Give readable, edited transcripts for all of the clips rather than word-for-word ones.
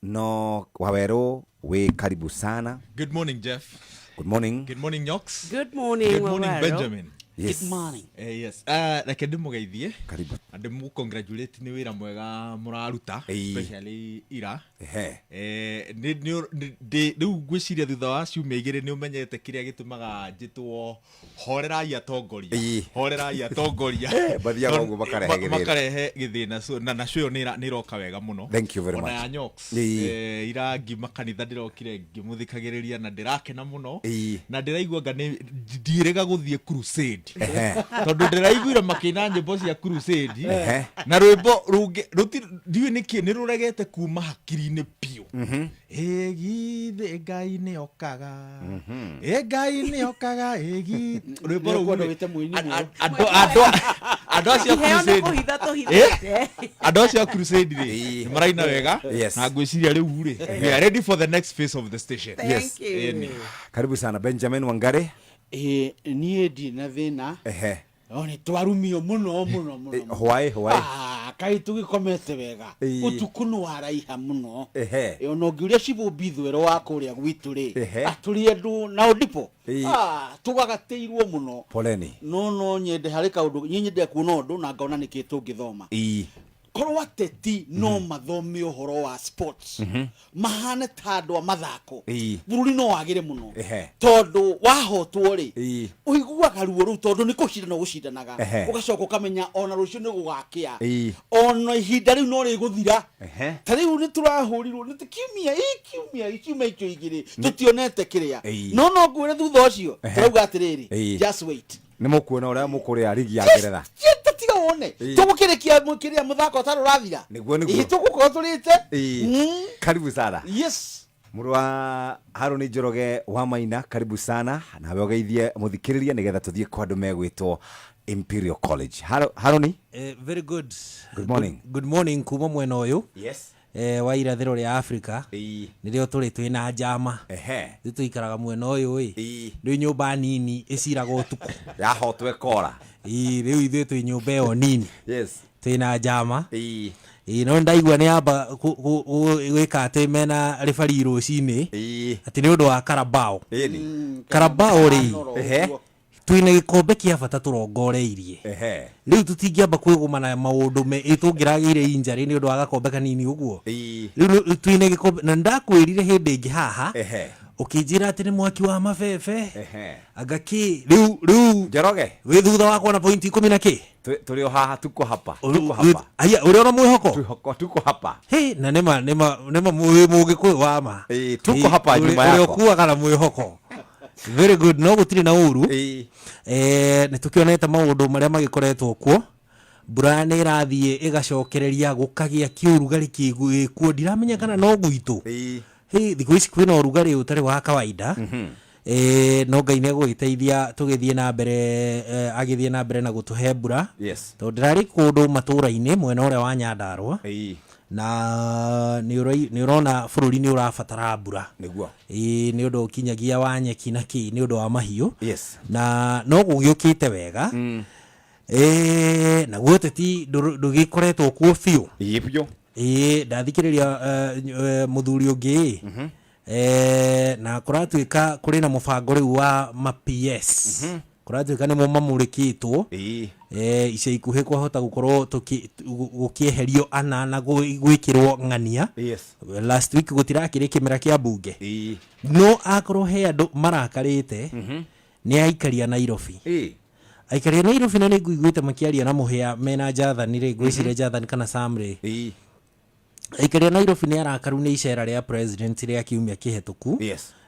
No Wawerũ, wĩ karibu sana. Good morning, Jeff. Good morning. Good morning, Nyox. Good morning. Good morning, Wawerũ. Benjamin. Yes. Good morning. Yes. Reke ndĩmũgeithie Karibu. Na ndĩmũ-congratulate nĩ wĩra mwega mũraruta, especially ira. Rĩu ngwĩciria thutha wa ciumia 2 nĩ ũmenyete kĩrĩa gĩtũmaga njĩtwo horerai atongoria. Horerai atongoria. Mathiaga ũguo makarehe gĩthĩna. Makarehe gĩthĩna. So, na nacio ĩyo nĩ ĩroka wega mũno. Thank you very Ona much. ya Nyox. Ira ngiuma kanitha ndĩrokire ngĩmũthikagĩrĩria na ndĩrakena mũno. Na ndĩraigua anga nĩ ndiĩrĩga gũthiĩ crusade. Tondũ ndĩraiguire makĩina nyĩmbo cia crusade. Na rwĩmbo rũngĩ ndiũĩ nĩkĩ nĩ rũregete kuma hakiri-inĩ biũ. Ĩgithĩ Ngai nĩ okaga. Ĩ Ngai nĩ okaga, ĩgi rwĩmbo rũu Nĩũkwenda rĩ, wĩte mũini mwerũ. Andũ acio a Iheo nĩ crusade. kũhitha tũhithĩte. Andũ acio a crusade rĩ, nĩ maraina wega. Na ngwĩciria rĩu rĩ, we are ready for the next phase of the station. Thank you. Ĩni. Karibu sana Benjamin Wangari. Niĩ ndirĩ na thĩna. No nĩ twarumio mũno mũno mũno mũno. Hwaĩ, hwaĩ. Kaĩ tũgĩkomete wega. Ũtukũ nĩ waraiha mũno. Ona ũngĩũria Cibũ Mbithwero wa kũrĩa gwitũ rĩ, tũrĩ andũ na Odipo. Tũgagatĩirwo mũno. Poleni. No no nyende harĩ kaũndũ, niĩ nyendete kuona ũndũ na ngona nĩkĩ tũngĩthoma. Korwo ateti no mathome ũhoro wa sports, mahane ta andũ a mathako, bũrũri no wagĩre mũno. Tondũ wahotwo rĩ, ũiguaga ruo rũu tondũ nĩ kũcindana ũgũcindanaga. Ũgacoka ũkamenya ona rũciũ nĩ gũgakĩa. Ona ihinda rĩu no rĩgũthira. Ta rĩu nĩ tũrahũrirwo, nĩ kiumia, ĩ kiumia, ĩ kiumia icio igĩrĩ, tũtionete kĩrĩa. No no ngwĩre thutha ũcio, tũrauga atĩrĩrĩ, just wait. Nĩ mũkuona ũrĩa mũkũrĩa rigi ya Ngeretha. Just tiga wone. Tũgũkĩrĩkia kĩrĩa mũthako ũtarĩ ũrathira. Nĩguo, nĩguo. Ĩ, tũgũkorwo tũrĩte. Karibu sana. Yes. Mũrũ wa Harũni Njoroge wa Maina, karibu sana. Nawe ũgeithie mũthikĩrĩria nĩgetha tũthiĩ kwa andũ megwĩtwo Imperial College. Harũni? Very good. Good morning. Good morning kuma mwena ũyũ. Wa irathĩro rĩa Africa. Nĩrĩo tũrĩ twĩna njama. Ithuĩ tũikaraga mwena ũyũ ĩ. Rĩu nyũmba nini ĩciraga ũtukũ. Yahotwo ĩkora. Rĩu ithuĩ twĩ nyũmba ĩyo nini. Twĩna njama. No ndaigua nĩ yamba gwĩka atĩ mena rĩbari rũcinĩ. Atĩ nĩ ũndũ wa Carabao. Carabao rĩ. Twĩna gĩkombe kĩa bata tũrongoreirie. Rĩu tũtingĩamba kwĩgũma na maũndũ me, ĩ tũngĩragĩire injury nĩ ũndũ wa gakombe kanini ũguo. Rĩu twĩna gĩkombe, na ndakwĩrire hĩndĩ ĩngĩ haha, ũkĩnjĩra atĩ nĩ mwaki wa mabebe. Anga kĩ, rĩu, rĩu Njoroge. Wĩ thutha wakwa na point ikũmi na kĩ? Tũrĩ o haha, tuko hapa, tuko hapa. Aya, ũrĩ ona mwĩhoko? Twĩhoko, tuko hapa. Hĩ, na nĩma, nĩma, nĩma wĩ mũgĩkũyũ wa ma. Tuko hapa nyuma Ũrĩa yako. ũkuaga na mwĩhoko. Very good, no gũtirĩ na ũru. Nĩ tũkĩonete maũndũ marĩa magĩkoretwo kuo. Mbura nĩ ĩrathiĩ ĩgacokereria gũkagĩa kĩũrugarĩ gĩkuo. Ndiramenya kana no gwitũ. Hĩ, thikũ ici kwĩna ũrugarĩ ũtarĩ wa kawaida. No Ngai nĩ egũgĩteithia tũgĩthiĩ na mbere, agĩthiĩ na mbere na gũtũhe mbura. Tondũ ndĩrarĩ kũndũ matũra-inĩ mwena ũrĩa wa Nyandarũa. Na nĩ ũrona bũrũri nĩ ũrabatara mbura. Nĩ ũndũ ũkinyagia wa nyeki na kĩ, nĩ ũndũ wa mahiũ. Na no gũgĩũkĩte wega. Naguo ũteti ndũgĩkoretwo kuo biũ. Ĩĩ, biũ. Ndathikĩrĩria mũthuri ũngĩ. Na kũratuĩka kũrĩ na mũbango rĩu wa ma PS. Kũratuĩka nĩmo mamũrĩkĩtwo. Ica ikuhĩ kwahota gũkorwo gũkĩeherio ana na gwĩkĩrwo ng'ania. Last week gũtirakĩrĩ kĩmera kĩa mbunge. No akorwo he andũ marakarĩte, nĩ aikari a Nairobi. Aikari a Nairobi na nĩ ngũiguĩte makĩaria na mũhĩa mena Jathani rĩ, ngwĩciria Jathani kana Sam rĩ. Aikari a Nairobi nĩ arakaru nĩ icera rĩa president rĩa kiumia kĩhetũku.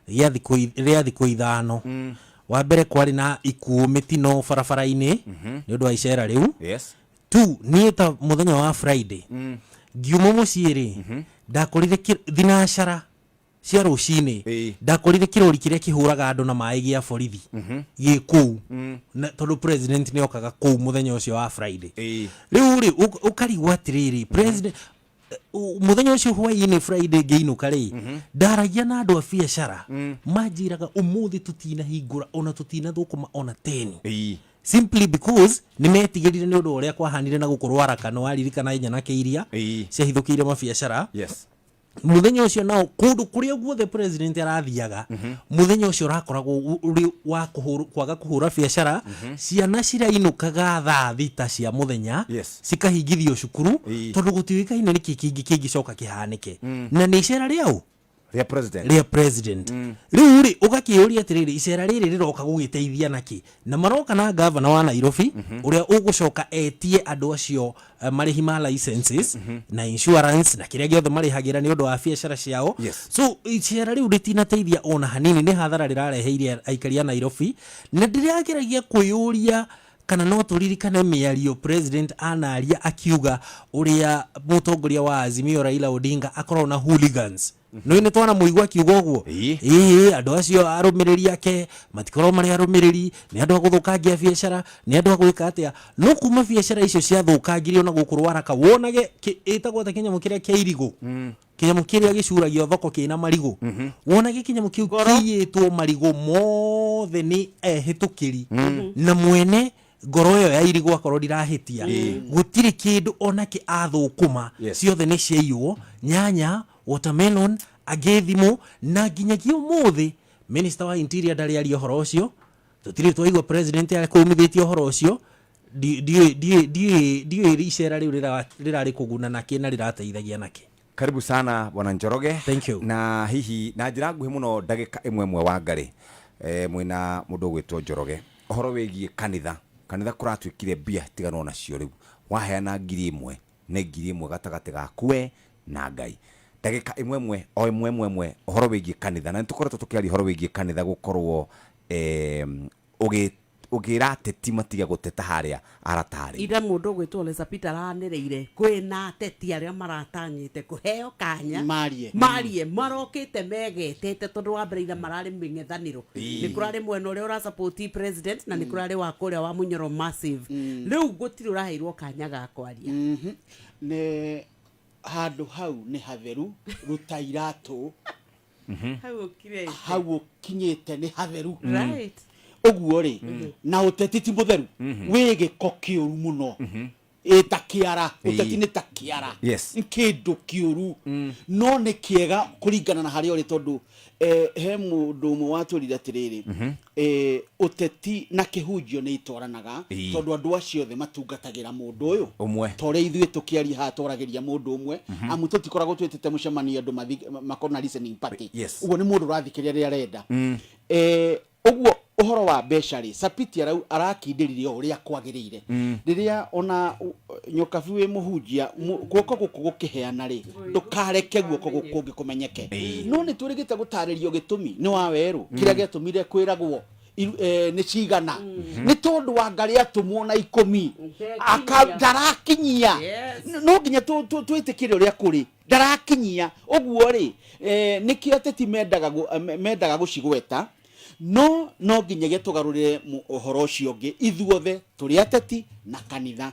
Rĩa thikũ rĩa thikũ 5. Wa mbere kwarĩ na ikuũ mĩtino barabara-inĩ nĩ ũndũ wa icera rĩu. Tu, niĩ ta mũthenya wa Friday, ngiuma mũciĩ rĩ, ndakorire thinacara cia rũcinĩ, ndakorire kĩrori kĩrĩa kĩhũraga andũ na maĩ gĩa borithi gĩ kũu. Na tondũ president nĩ okaga kũu mũthenya ũcio wa Friday. Rĩu rĩ, ũkarigwo atĩrĩrĩ, president mũthenya ũcio hwaĩ-inĩ Friday ngĩinũka rĩ, ndaragia na andũ a biacara, manjĩraga ũmũthĩ tũtinahingũra ona tũtinathũkũma ona 10. Simply because nĩ metigĩrire nĩ ũndũ wa ũrĩa kwahanire na gũkũ Ruaraka, nĩ waririkana nyanake iria ciahithũkĩire mabiacara. Muthenya ũcio nao kũndũ kũrĩa guothe president arathiaga, muthenya ũcio ũrakoragwo ũrĩ wa kwaga kũhũra biacara. Ciana cirainũkaga thaa 6 cia mũthenya, cikahingithio cukuru, tondũ gũtiũĩkaine nĩkĩ kĩngĩ kĩngĩcoka kĩhanĩke, na nĩ icera rĩaũ? Rĩa president. Rĩa president. Rĩu rĩ, ũgakĩũria atĩrĩrĩ, icera rĩrĩ rĩroka gũgĩteithia nakĩ? Na maroka na gavana wa Nairobi, ũrĩa ũgũcoka etie andũ acio marĩhi ma licenses na insurance na kĩrĩa gĩothe marĩhagĩra nĩ ũndũ wa biacara ciao. So icera rĩu rĩtinateithia ona hanini, nĩ hathara rĩrareheire aikari a Nairobi. Na ndĩrageragia kwĩyũria kana no tũririkane mĩario president anaria akiuga ũrĩa mũtongoria wa Azimio Raila Odinga akoragwo na hooligans. Nĩ nĩ twana mũigua akiuga ũguo? Ĩĩ, andũ acio arũmĩrĩri ake matikoragwo marĩ arũmĩrĩri, nĩ andũ a gũthũkangia biacara, nĩ andũ a gwĩka atĩa. No kuma biacara icio ciathũkangirio na gũkũ Rwaraka, wonage ĩtagwo atĩa kĩnyamũ kĩrĩa kĩa irigũ, kĩnyamũ kĩrĩa gĩcuragio thoko kĩna marigũ, wonage kĩnyamũ kĩu kĩiyĩtwo marigũ mothe nĩ ehĩtũkĩri, na mwene ngoro ĩyo ya irigũ akorwo ndirahĩtia, gũtirĩ kĩndũ onakĩ athũkũma. Ciothe nĩ ciaiywo, nyanya, watermelon, angĩ thimũ. Na nginyagia ũmũthĩ minister wa interior ndarĩ aria ũhoro ũcio. Tũtirĩ twaigua president akũmithĩtie ũhoro ũcio. Ndiũĩ icera rĩu rĩrarĩ kũguna nakĩ na rĩrateithagia nakĩ. Karibu sana, Bwana Njoroge. Thank you. Na hihi na njĩra nguhĩ mũno, ndagĩka ĩmwe ĩmwe, wa Ngarĩ, mwĩna mũndũ ũgwĩtwo Njoroge, ũhoro wĩgiĩ kanitha. Kanitha kũratuĩkire mbia tiganwo nacio rĩu, waheana 1000 nĩ 1000 gatagatĩ gaku we na Ngai. Ndagĩka ĩmwe ĩmwe, o ĩmwe ĩmwe ĩmwe, ũhoro wĩgiĩ kanitha. Na nĩ tũkoretwo tũkĩaria ũhoro wĩgiĩ kanitha gũkorwo ũgĩ ũkĩra ateti matige gũteta harĩa aratarĩ. Ira mũndũ ũgwĩtwo Lesa Peter aranĩrĩire kwĩna ateti arĩa maratanyĩte kũheo kanya marie. Marie marokĩte megetete, tondũ wa mbere ira mararĩ mĩng'ethanĩro. Nĩ kũrarĩ mwena ũrĩa ũra president na nĩ kũrarĩ wa kũrĩa wa Munyoro massive. Rĩu gũtirĩ ũraheirwo kanya ga kwaria. Nĩ handũ hau nĩ hatheru, ruta iratũ. Hau ũkirĩte. Hau ũkinyĩte nĩ hatheru. Ũguo rĩ, na ũteti ti mũtheru, wĩ gĩko kĩũru mũno, ĩ ta kĩara. Ũteti nĩ ta kĩara. Nĩ kĩndũ kĩũru, no nĩ kĩega kũringana na harĩa ũrĩ, tondũ he mũndũ ũmwe watwĩrire atĩrĩrĩ, ũteti na kĩhunjio nĩ itwaranaga, tondũ andũ acio othe matungatagĩra mũndũ ũyũ ũmwe. Ta ũrĩa ithuĩ tũkĩaria haha twaragĩria mũndũ ũmwe, amu tũtikoragwo twĩtĩte mũcemanio andũ makorwo na listening party. Ũguo nĩ mũndũ ũrathikĩrĩria rĩrĩa arenda. Ũguo ũhoro wa mbeca rĩ, Sapiti arakindĩririe o ũrĩa kwagĩrĩire. Rĩrĩa ona Nyokabi wĩ mũhunjia, guoko gũkũ gũkĩheana rĩ, ndũkareke guoko gũkũ kũngĩ kũmenyeke. No nĩ twĩrĩgĩte gũtarĩrio gĩtũmi nĩ wa werũ kĩrĩa gĩatũmire kwĩragwo nĩ cigana, nĩ tondũ wa ngarĩ atũmwo na 10 ndarakinyia. No nginya twĩtĩkĩre ũrĩa kũrĩ, ndarakinyia. Ũguo rĩ, nĩkĩo ateti mendaga gũcigweta, no no nginyagia tũgarũrĩre ũhoro ũcio ũngĩ. Ithuothe tũrĩ ateti na kanitha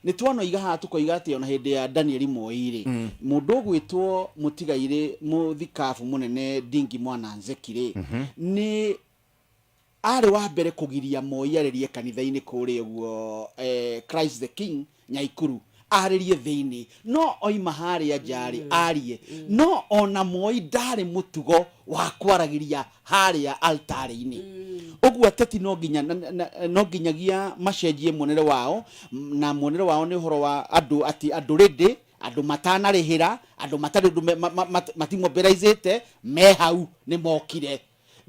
nĩ twanoiga haha, tũkoiga atĩ ona hĩndĩ ya Daniel Moi rĩ, mũndũ ũgwĩtwo mũtigairĩ mũthikabu mũnene Ndingi Mwana Nzeki rĩ, nĩ arĩ wa mbere kũgiria Moi arĩrie kanitha-inĩ kũrĩa ũguo, Christ the King Nyaikuru, arĩrie thĩinĩ, no oima harĩa nja rĩ, arie. No ona Moi ndarĩ mũtugo wa kwaragĩria harĩa altarĩ-inĩ. Ũguo ateti no nginya no nginyagia macenjie muonere wao, na muonere wao nĩ ũhoro wa andũ atĩ andũ rĩndĩ andũ matanarĩhĩra, andũ matarĩ ũndũ matimobilizĩte me hau nĩ mokire.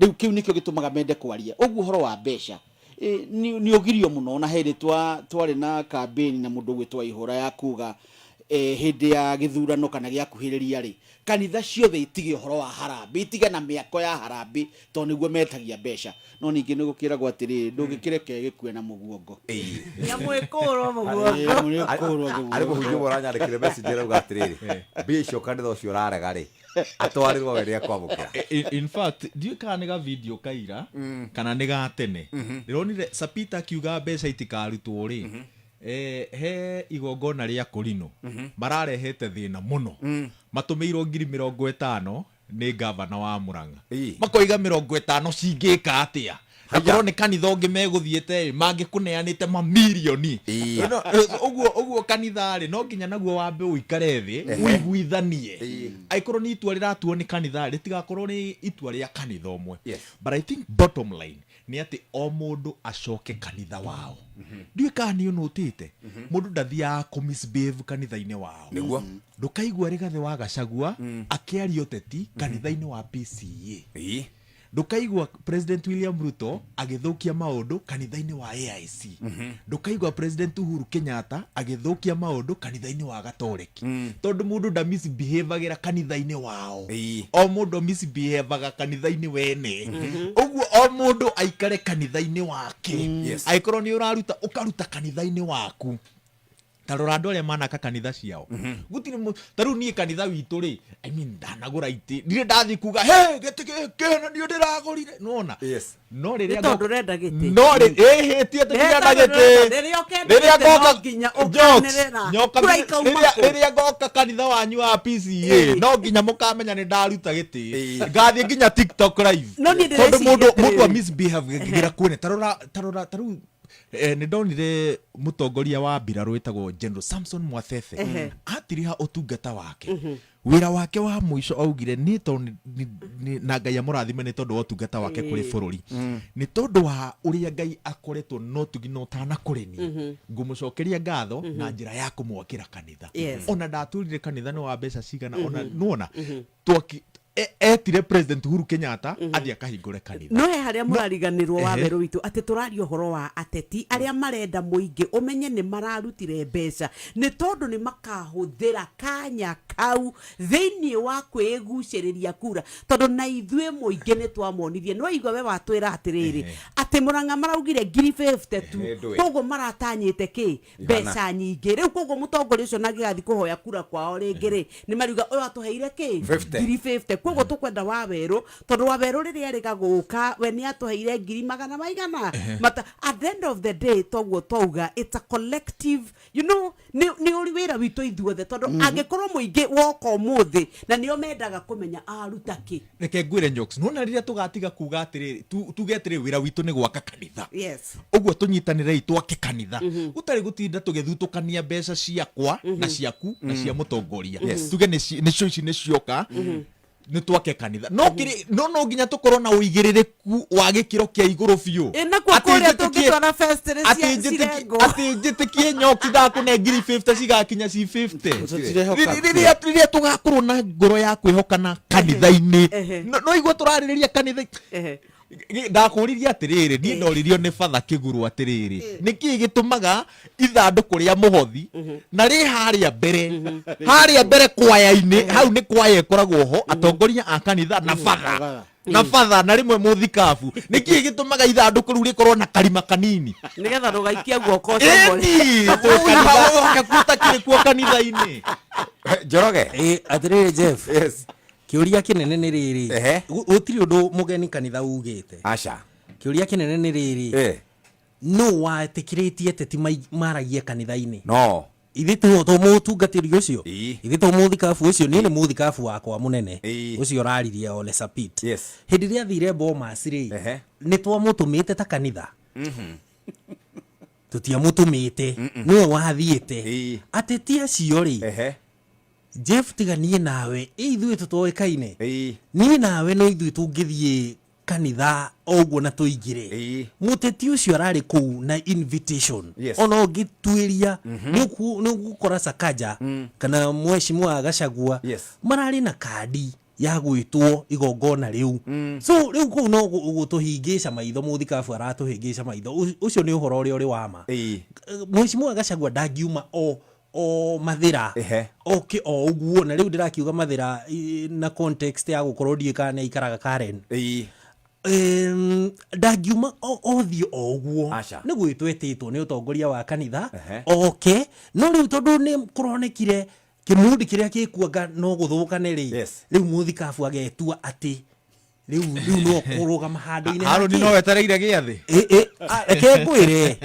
Rĩu kĩu nĩkĩo gĩtũmaga mende kwaria ũguo. Ũhoro wa mbeca nĩ ũgirio mũno. Na hĩndĩ twarĩ na kambĩni na mũndũ ũgwĩtwo Ihũra ya kuga hĩndĩ ya gĩthurano kana gĩakuhĩrĩria rĩ, kanitha ciothe itige ũhoro wa harambĩ, itige na mĩako ya harambĩ, tondũ nĩguo metagia mbeca. No ningĩ nĩ gũkĩragwo atĩrĩrĩ, ndũngĩkĩreke gĩkue na mũguongo. Nyamũ ĩkũrwo mũguongo. Nyamũ ĩkũrwo mũguongo. Arĩ mũhunjia ũmwe ũranyandĩkĩre message arauga atĩrĩrĩ, mbia icio kanitha ũcio ũrarega rĩ, atwarĩrwo we nĩ ekwamũkĩra. In fact, ndiũĩ kana nĩ ga video kaira kana nĩ ga tene ndĩronire Sapita akiuga mbeca itikarutwo rĩ, he igongona rĩa kũrinũ mararehete thĩna mũno, matũmĩirwo 50,000 nĩ gavana wa Murang'a. Makoiga 50 cingĩka atĩa? Akorwo nĩ kanitha ũngĩ megũthiĩte ĩ, mangĩkũneanĩte mamirioni. No, ũguo ũguo kanitha rĩ, no nginya naguo wambe ũikare thĩ ũiguithanie. Angĩkorwo nĩ itua rĩratuo nĩ kanitha, rĩtigakorwo nĩ itua rĩa kanitha ũmwe. But I think bottom line nĩ atĩ o mũndũ acoke kanitha wao. Ndiũĩ kana nĩ ũnũtĩte, mũndũ ndathiaga kũ misbehave kanitha-inĩ wao. Nĩguo. Ndũkaigua Rigathĩ wa Gachagua akĩaria ũteti kanitha-inĩ wa PCEA. Ndũkaigua President William Ruto agĩthũkia maũndũ kanitha-inĩ wa AIC. Ndũkaigua President Uhuru Kenyatta agĩthũkia maũndũ kanitha-inĩ wa Gatoreki. Tondũ mũndũ nda misbehavagĩra kanitha-inĩ wao. O mũndũ misbehavaga kanitha-inĩ wene. Ũguo o mũndũ aikare kanitha-inĩ wake. Angĩkorwo nĩ ũraruta, ũkaruta kanitha-inĩ waku. Ta rora andũ arĩa manaka kanitha ciao. Gũtirĩ ta rĩu niĩ kanitha witũ rĩ, I mean, ndanagũra itĩ, ndirĩ ndathiĩ kuga, hey, gĩtĩ gĩkĩ na niĩ ndĩragũrire. Nĩwona? No rĩrĩa Nĩ tondũ ũrenda gĩtĩ. No rĩ, ĩhĩ, ti atĩ Nĩ ndĩrenda tondũ gĩtĩ. ũrenda, rĩrĩa ũkenda Rĩrĩa gĩtĩ no ngoka nginya Jokes, ũkanĩrĩra. nyoka Kura ikauma rĩrĩa kũ? rĩrĩa ngoka kanitha wanyu wa PCEA, no nginya mũkamenya nĩ ndaruta gĩtĩ. Ngathiĩ nginya TikTok live. No niĩ Tondũ ndĩreciria mũndũ mũndũ atĩrĩrĩ. a misbehave gĩra kuone. Ta rora, ta rora, ta rĩu nĩ ndonire mũtongoria wa mbirarũ wĩtagwo General Samson Mwathethe atiriha ũtungata wake. Wĩra wake wa mũico augire nĩ tondũ na Ngai amũrathime nĩ tondũ wa ũtungata wake kũrĩ bũrũri. Nĩ tondũ wa ũrĩa Ngai akoretwo na ũtugi na ũtana kũrĩ niĩ, ngũmũcokeria ngatho na njĩra ya kũmwakĩra kanitha. Ona ndatũrire kanitha nĩ wa mbeca cigana, ona nĩwona, twaki etire President Uhuru Kenyatta athiĩ akahingũre kanitha. No he harĩa mũrariganĩrwo wa werũ witũ atĩ tũraria ũhoro wa ateti arĩa marenda mũingĩ ũmenye nĩ mararutire mbeca nĩ tondũ nĩ makahũthĩra kanya kau thĩinĩ wa kwĩgucĩrĩria kura, tondũ na ithuĩ mũingĩ nĩ twamonirie. Nĩ waigua we watwĩra atĩrĩrĩ atĩ Mũrang'a maraugire ngiri 50 tu, koguo maratanyĩte kĩ? Mbeca nyingĩ. Rĩu koguo mũtongoria ũcio nake agathiĩ kũhoya kura kwao rĩngĩ rĩ, nĩ mariuga ũyũ atũheire kĩ? 50. Ngiri 50. Koguo tũkwenda Wawerũ, tondũ Wawerũ rĩrĩa erĩga gũka we nĩ atũheire ngiri magana maigana mata. At the end of the day, toguo twauga, it's a collective, you know, nĩ nĩ ũrĩ wĩra witũ ithuothe, tondũ angĩkorwo mũingĩ woka ũmũthĩ na nĩo mendaga kũmenya aruta kĩ. Reke ngwĩre Njoks, nĩwona rĩrĩa tũgatiga kuga atĩrĩrĩ, tuge atĩrĩrĩ, wĩra witũ nĩ gwaka kanitha. Ũguo tũnyitanĩrei twake kanitha. Gũtarĩ gũtinda tũgĩthutũkania mbeca ciakwa na ciaku na cia mũtongoria. Tuge nĩcio ici nĩcioka, nĩ twake kanitha. No kĩrĩ, no no nginya tũkorwo na ũigĩrĩrĩku wa gĩkĩro kĩa igũrũ biũ. Ĩ, nakuo Atĩ kũrĩa njĩtĩkie tũngĩtwara fest nĩ atĩ cia njĩtĩkie cirengwo. atĩ njĩtĩkie nyoki ndakũne ngiri 50 cigakinya ci 50. Tũtirehoka. Rĩrĩa rĩrĩa tũgakorwo na ngoro ya kwĩhokana kanitha-inĩ. No no igua tũrarĩrĩria kanitha. Ndakũririe atĩrĩrĩ, niĩ ndoririo nĩ Father Kĩguru atĩrĩrĩ, nĩkĩĩ gĩtũmaga ithandũkũ rĩa mũhothi na rĩ harĩa mbere, harĩa mbere kwaya-inĩ, hau nĩ kwaya ĩkoragwo ho, atongoria a kanitha na batha, na batha na rĩmwe mũthikabu. Nĩkĩĩ gĩtũmaga ithandũkũ rĩu rĩkorwo na karima kanini? Nĩgetha ndũgaikie guoko ũcomore. Ĩni, twĩ kanitha, woke gũtakĩrĩ kuo kanitha-inĩ. Njoroge. Atĩrĩrĩ Jeff. Kĩũria kĩnene nĩ rĩrĩ, gũtirĩ ũndũ mũgeni kanitha ugĩte. Aca. Kĩũria kĩnene nĩ rĩrĩ, nũ wetĩkĩrĩtie ateti maragie kanitha-inĩ? No. Ithuĩ to mũtungatĩri ũcio? Ithuĩ to mũthikabu ũcio? Niĩ nĩ mũthikabu wakwa mũnene ũcio ũraririe Ole Sapit. Hĩndĩ ĩrĩa athire Bomas rĩ, nĩ twamũtũmĩte ta kanitha? Tũtiamũtũmĩte, nĩwe wathiĩte. Ateti acio rĩ, Jeff tiga niĩ nawe, ĩ ithuĩ tũtoĩkaine? Niĩ nawe no ithuĩ tũngĩthiĩ kanitha o ũguo na tũingĩre. Mũteti ũcio ararĩ kũu na invitation. Ona ũngĩtuĩria, nĩ ũgũkora Sakaja kana Mheshimiwa Gachagua mararĩ na kandi ya gwĩtwo igongona rĩu. So rĩu kũu no gũtũhĩngĩca maitho, mũthikabu aratũhĩngĩca maitho. Ũcio nĩ ũhoro ũrĩa ũrĩ wa ma. Mheshimiwa Gachagua ndangiuma o o Mathĩra oke o ũguo, na rĩu ndĩrakiuga Mathĩra na context ya gũkorwo ndiũĩ kana nĩ aikaraga Karen. Ndangiuma othiĩ o ũguo. Nĩ gwĩtwo etĩtwo nĩ ũtongoria wa kanitha oke, no rĩu tondũ nĩ kũronekire kĩmundi kĩrĩa gĩkuanga no gũthũkane rĩ, rĩu mũthikabu agetua atĩ Rĩu rĩu no kũrũgama handũ-inĩ Harũni hake. no wetereire gĩathĩ. Ĩ, reke ngwĩre,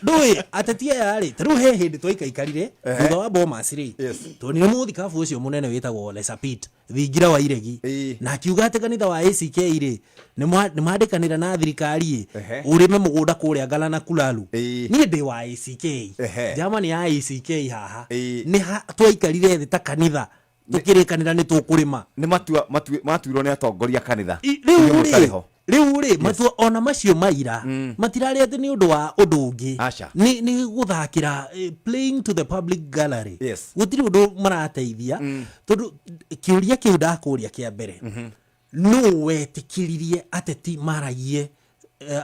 ndũĩ ateti aya rĩ, ta rĩu he hĩndĩ twaikaikarire thutha wa Bomas rĩ, tuonire mũthikabu ũcio mũnene wĩtagwo Lesapit Thingira wa Iregi, na akiuga atĩ kanitha wa ACK rĩ nĩ mandĩkanĩra na thirikari ĩ ũrĩme mũgũnda kũrĩa Ngala na Kulalu. Niĩ ndĩ wa ACK, Germany ya ACK haha nĩ twaikarire thĩ ta kanitha tũkĩrĩkanĩra nĩ tũkũrĩma. Nĩ matua matuirwo nĩ atongoria kanitha. Rĩu rĩ, rĩu rĩ, matua ona macio maira matirarĩ atĩ nĩ ũndũ wa ũndũ ũngĩ. Aca. Nĩ gũthakĩra, playing to the public gallery. Gũtirĩ ũndũ marateithia, tondũ kĩũria kĩu ndakũria kĩa mbere, nũ wetĩkĩririe ateti maragie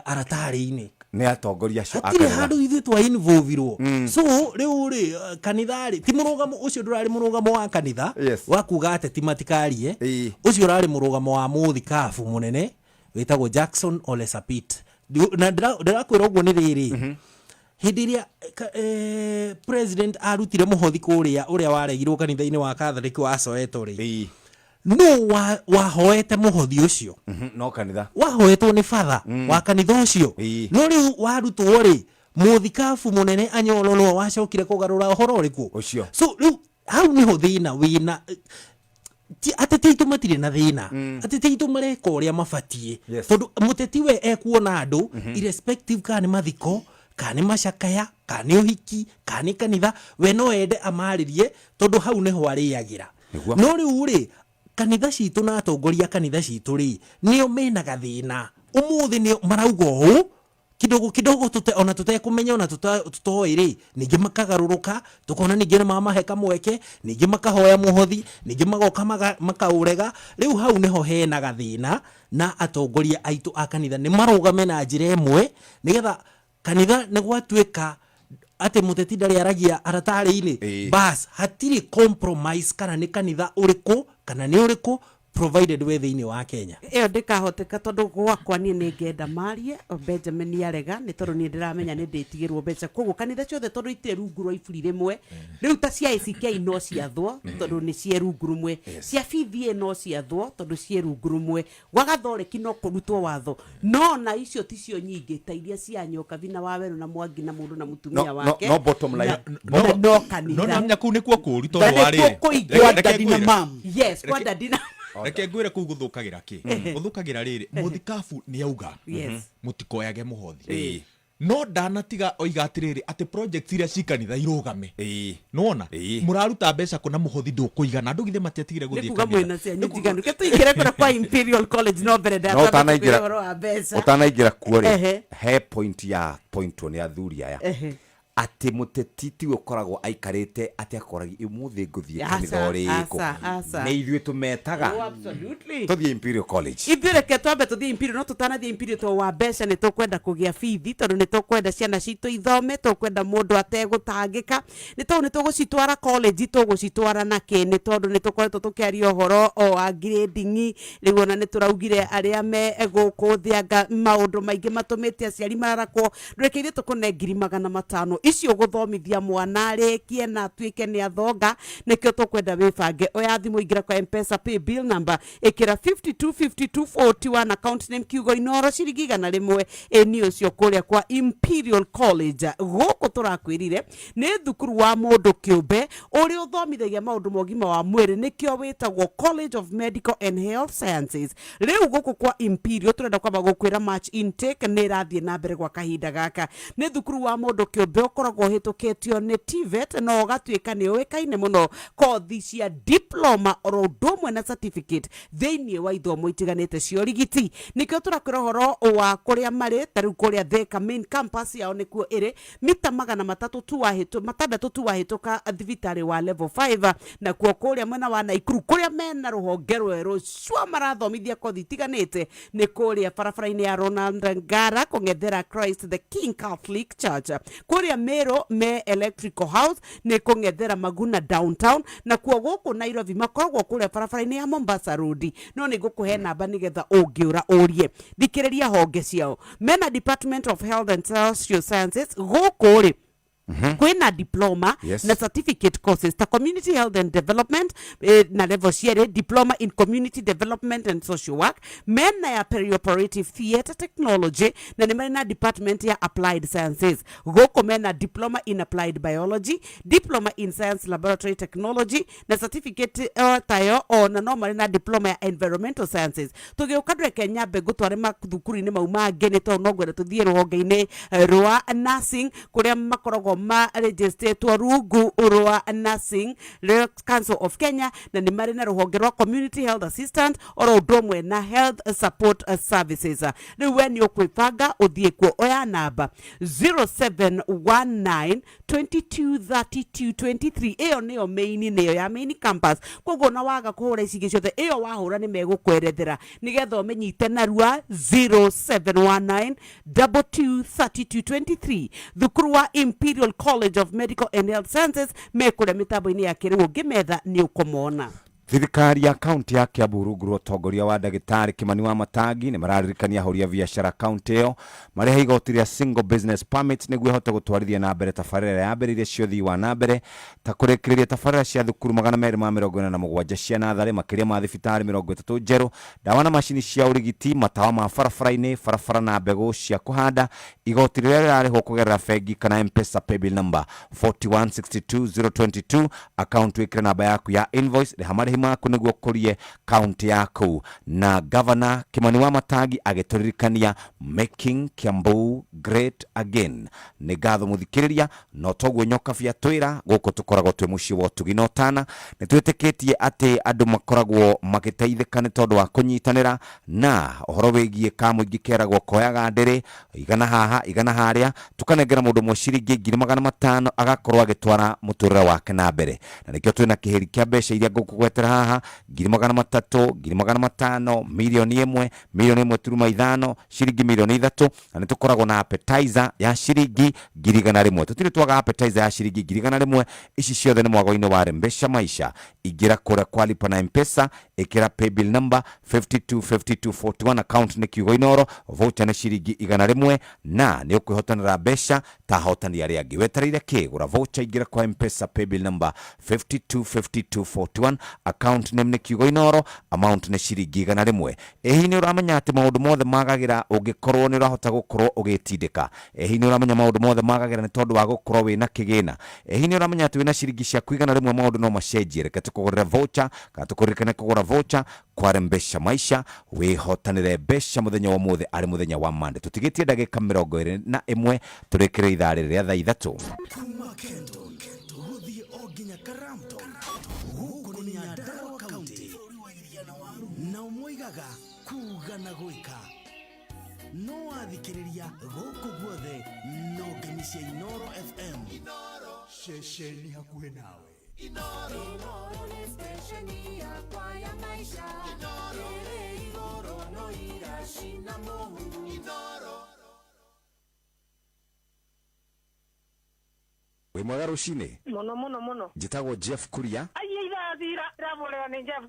aratarĩ-inĩ? Nĩ atongoria acio a Hatirĩ kanitha. Handũ ithuĩ twa involvirwo. So rĩu rĩ, kanitha rĩ, ti mũrũgamo ũcio, ndũrarĩ mũrũgamo wa kanitha wa kuga ateti matikarie. Ũcio ũrarĩ mũrũgamo wa mũthikabu mũnene wĩtagwo Jackson Ole Sapit. Na ndĩrakwĩra ũguo nĩ rĩrĩ, hĩndĩ ĩrĩa president arutire mũhothi kũrĩa ũrĩa waregirwo kanitha-inĩ wa Catholic wa Soweto rĩ, nũ wahoete mũhothi ũcio? No kanitha. Wahoetwo nĩ batha wa kanitha ũcio. No rĩu warutwo rĩ, mũthikabu mũnene Anyolo no wacokire kũgarũra ũhoro ũrĩkũ? Ũcio. So rĩu hau nĩho thĩna wĩna. Ateti aitũ matirĩ na thĩna, ateti aitũ mareka ũrĩa mabatiĩ, tondũ mũteti we ekuona andũ irrespective kana nĩ mathiko, kana nĩ macakaya, kana nĩ ũhiki, kana nĩ kanitha, we no ende amarĩrie tondũ hau nĩho arĩagĩra. No rĩu rĩ, kanitha citũ na atongoria a kanitha citũ rĩ, nĩo mena gathĩna ũmũthĩ, nĩo marauga ũũ kidogo kidogo, tute, ona tutekũmenya, ona tutoĩ rĩ, ningĩ makagarũrũka, tukona ningĩ nĩ mamahe kamweke, ningĩ makahoya mũhothi, ningĩ magoka makaũrega. Rĩu hau nĩho hena gathĩna, na atongoria aitũ a kanitha nĩ marũgame na njĩra ĩmwe nĩgetha kanitha nĩ gwatuĩka atĩ mũteti ndarĩ aragia aratarĩ-inĩ. Bas hatirĩ compromise, kana nĩ kanitha ũrĩkũ kana nĩ ũrĩkũ, provided we thĩinĩ wa Kenya. Ĩyo ndĩkahoteka, tondũ gwakwa niĩ nĩ ngenda marie o Benjamin arega, nĩ tondũ niĩ ndĩramenya nĩ ndĩtigĩrwo mbeca. Koguo kanitha ciothe, tondũ itirĩ rungu rwa iburi rĩmwe, rĩu ta cia ACK no ciathwo tondũ nĩ ciĩ rungu rũmwe, cia BBA no ciathwo tondũ ciĩ rungu rũmwe, gwa gathoreki no kũrutwo watho, no na icio ticio nyingĩ ta iria cia Nyokabi na Wawerũ na Mwangi na mũndũ na mũtumia wake. No bottom line. Na no kanitha. No namenya kũu nĩkuo kũũru, Na tondũ wa nĩkuo rĩrĩ. kũingĩ. Kwa Reke daddy na ngwĩre. mam. Yes, kwa daddy na Reke ngwĩre kũu gũthũkagĩra kĩ, gũthũkagĩra rĩrĩ, mũthikabu nĩ auga mũtikoyage mũhothi, no ndanatiga oiga atĩrĩrĩ atĩ project iria ci kanitha irũgame. Nĩwona mũraruta mbeca kũ na mũhothi ndũkũigana? Andũ githĩ matiatigire Nĩ gũthiĩ kuga kanitha? Mwĩna cianyu njiganu ke tũingĩre kũrĩa kwa Imperial College, no mbere No ndatamba ũtanaingĩra tũkwĩre ũhoro wa mbeca. Ũtanaingĩra kuo rĩ, he point ya pointwo nĩ athuri aya atĩ mũteti tiwe ũkoragwo aikarĩte atĩ akoragia ũmũthĩ ngũthiĩ kanitha Aca, ũrĩkũ. aca, aca. Nĩ ithuĩ tũmetaga. Oh, absolutely. Tũthiĩ Imperial College. Ithuĩ reke twambe tũthiĩ Imperial, no tũtanathiĩ Imperial, to wa mbeca nĩ tũkwenda kũgĩa bithi, tondũ nĩ tũkwenda ciana citũ ithome, tũkwenda mũndũ ategũtangĩka, nĩ tondũ nĩ tũgũcitwara college, tũgũcitwara na kĩ? Nĩ tondũ nĩ tũkoretwo tũkĩaria ũhoro o wa grading. Rĩu ona nĩ tũraugire arĩa me gũkũ thĩ anga maũndũ maingĩ matũmĩte aciari mararakwo. Reke ithuĩ tũkũne 500,000 icio gũthomithia mwana arĩkie na atuĩke nĩ athonga. Nĩkĩo tũkwenda wĩbange. Oya thimũ, ingĩra kwa M-Pesa pay bill number, ĩkĩra 525241, account name kiugo Inoro, ciringi 100. Ĩni ũcio kũrĩa kwa Imperial College gũkũ tũrakwĩrire nĩ thukuru wa mũndũ kĩũmbe ũrĩa ũthomithagia maũndũ ma ũgima wa mwĩrĩ, nĩkĩo wĩtagwo College of Medical and Health Sciences. Rĩu gũkũ kwa Imperial tũrenda kwamba gũkwĩra March intake nĩ ĩrathiĩ na mbere gwa kahinda gaka. Nĩ thukuru wa mũndũ kĩũmbe ũkoragwo ũhĩtũkĩtio nĩ TVET na ũgatuĩka nĩ ũĩkaine mũno kothi cia diploma oro ũndũ ũmwe na certificate thĩinĩ wa ithomo itiganĩte cia ũrigiti. Nĩkĩo tũrakwĩra ũhoro wa kũrĩa marĩ. Ta rĩu kũrĩa Thika main campus yao nĩkuo ĩrĩ, mita 300 tu wahĩtũ 6 tu wahĩtũka thibitarĩ wa level 5. Nakuo kũrĩa mwena wa Naikuru, kũrĩa mena rũhonge rwerũ cua marathomithia kothi itiganĩte, nĩ kũrĩa barabara-inĩ ya Ronald Ngara kũng'ethera Christ the King Catholic Church. Kũrĩa Meru me Electrical House, nĩ kũng'ethera Maguna Downtown. Nakuo gũkũ Nairobi makoragwo kũrĩa barabara-inĩ ya Mombasa Road, no nĩ ngũkũhe namba nĩgetha ũngĩũra ũrie. Thikĩrĩria honge ciao, mena Department of Health and Social Sciences gũkũ rĩ. Kwĩna diploma na certificate courses ta community health and development, na level cierĩ, diploma in community development and social work, mena ya perioperative theatre technology, na nĩ marĩ na department ya applied sciences. Gũkũ mena diploma in applied biology, diploma in science laboratory technology, na certificate tayo, ona no marĩ na diploma ya environmental sciences. Tũgĩũka, ndũreke nyambe ngũtware mathukuru-inĩ mau mangĩ, nĩ tondũ no ngwenda tũthiĩ rũhonge-inĩ rwa nursing, kũrĩa makoragwo marĩnjĩstĩtwo rungu rwa Nursing Council of Kenya, na nĩ marĩ na rũhonge rwa community health assistant, oro ũndũ ũmwe na health support services. Rĩu we nĩ ũkwĩbanga ũthiĩ kuo. Oya namba 0719 22 32 23. Ĩyo nĩyo main, nĩyo ya main campus. Koguo na waga kũhũra ici ingĩ ciothe, ĩyo wahũra nĩ megũkwerethera nĩgetha ũmĩnyite narua. 0719 22 32 23. Thukuru wa Imperial College of Medical and Health Sciences mekũrĩa mĩtambo-inĩ ya kĩrĩu, ũngĩmetha nĩ ũkũmona. Thirikari ya kaunti ya Kiambu rungu rwa ũtongoria wa ndagĩtarĩ Kimani wa Matangi nĩ mararirikania ahũri a biacara kaunti ĩyo marĩhe igoti rĩa single business permit nĩguo ĩhote gũtwarithia na mbere tabarĩra ĩrĩa yambĩrĩirie cia ũthii wa na mbere, ta kũrĩkĩrĩria tabarĩra cia thukuru 247 cia natharĩ, makĩria ma thibitarĩ 30 njerũ, ndawa na macini cia ũrigiti, matawa ma barabara-inĩ, barabara na mbegũ cia kũhanda. Igoti rĩrĩa rĩrarĩhwo kũgerera bengi kana M-Pesa paybill number 4162022, account wĩkĩre namba yaku ya invoice. Rĩha marĩhi maku nĩguo ũkũrie kaunti yaku. Na Governor Kimani wa Matangi agĩtũririkania "Making Kiambu Great Again". Nĩ ngatho mũthikĩrĩria, no toguo Nyokabi atwĩra, gũkũ tũkoragwo twĩ mũciĩ wa ũtugi na ũtana. Nĩ twĩtĩkĩtie atĩ andũ makoragwo magĩteithĩka nĩ tondũ wa kũnyitanĩra, na ũhoro wĩgiĩ kamũingĩ keragwo koyaga ndĩrĩ igana haha igana harĩa, tũkanengera mũndũ ũmwe ciringi 500,000 agakorwo agĩtwara mũtũrĩre wake na mbere. Na nĩkĩo twĩna kĩhĩri kĩa mbeca iria ngũkũgwetera haha: 300,000, 500,000, 1,000,000, 1.5 million, ciringi 3 million. Na nĩ tũkoragwo na appetizer ya ciringi 100,000. Tũtirĩ twaga appetizer ya ciringi 100,000. Ici ciothe nĩ mwago-inĩ wa Rembesha Maisha. Ingĩra kũrĩa kwa lipa na M-Pesa, ĩkĩra paybill number 525241, account nĩ kiugo Inoro, voucher nĩ ciringi 100, na nĩ ũkwĩhotanĩra mbeca ta ahotani arĩa angĩ. Wetereire kĩ? Gũra voucher, ingĩra kwa M-Pesa paybill number 525241, account name nĩ kiugo Inoro, amount nĩ ciringi 100. Ĩ hihi nĩ ũramenya atĩ maũndũ mothe magagĩra ũngĩkorwo nĩ ũrahota gũkorwo ũgĩtindĩka? Ĩ hihi nĩ ũramenya maũndũ mothe magagĩra nĩ tondũ wa gũkorwo wĩna kĩgĩna? Ĩ hihi nĩ ũramenya atĩ wĩna ciringi ciaku 100 maũndũ no macenjie? Reke tũkũgũrĩre voucher, kana tũkũririkane kũgũra voucher kwa Rembesha Maisha, wĩhotanĩre mbeca mũthenya wa ũmũthĩ, arĩ mũthenya wa Monday. Tũtigĩtie ndagĩka 21 tũrĩkĩre ithaa rĩrĩ rĩa thaa 3. Kuma Kenton gũthiĩ o nginya Karamton, gũkũ nĩ Nyandarua County, nao moigaga kuga na gwĩka. No wathikĩrĩria gũkũ guothe no ngemi cia Inoro FM, ceceni hakuhĩ nawe. Inoro nĩ stesheni yakwa ya maisha, ĩrĩ igũrũ no iracina mũhu. Wĩ mwega rũcinĩ. Mũno mũno mũno. Njĩtagwo Jeff Kuria. Ai, ithaa iraborera nĩ Jeff.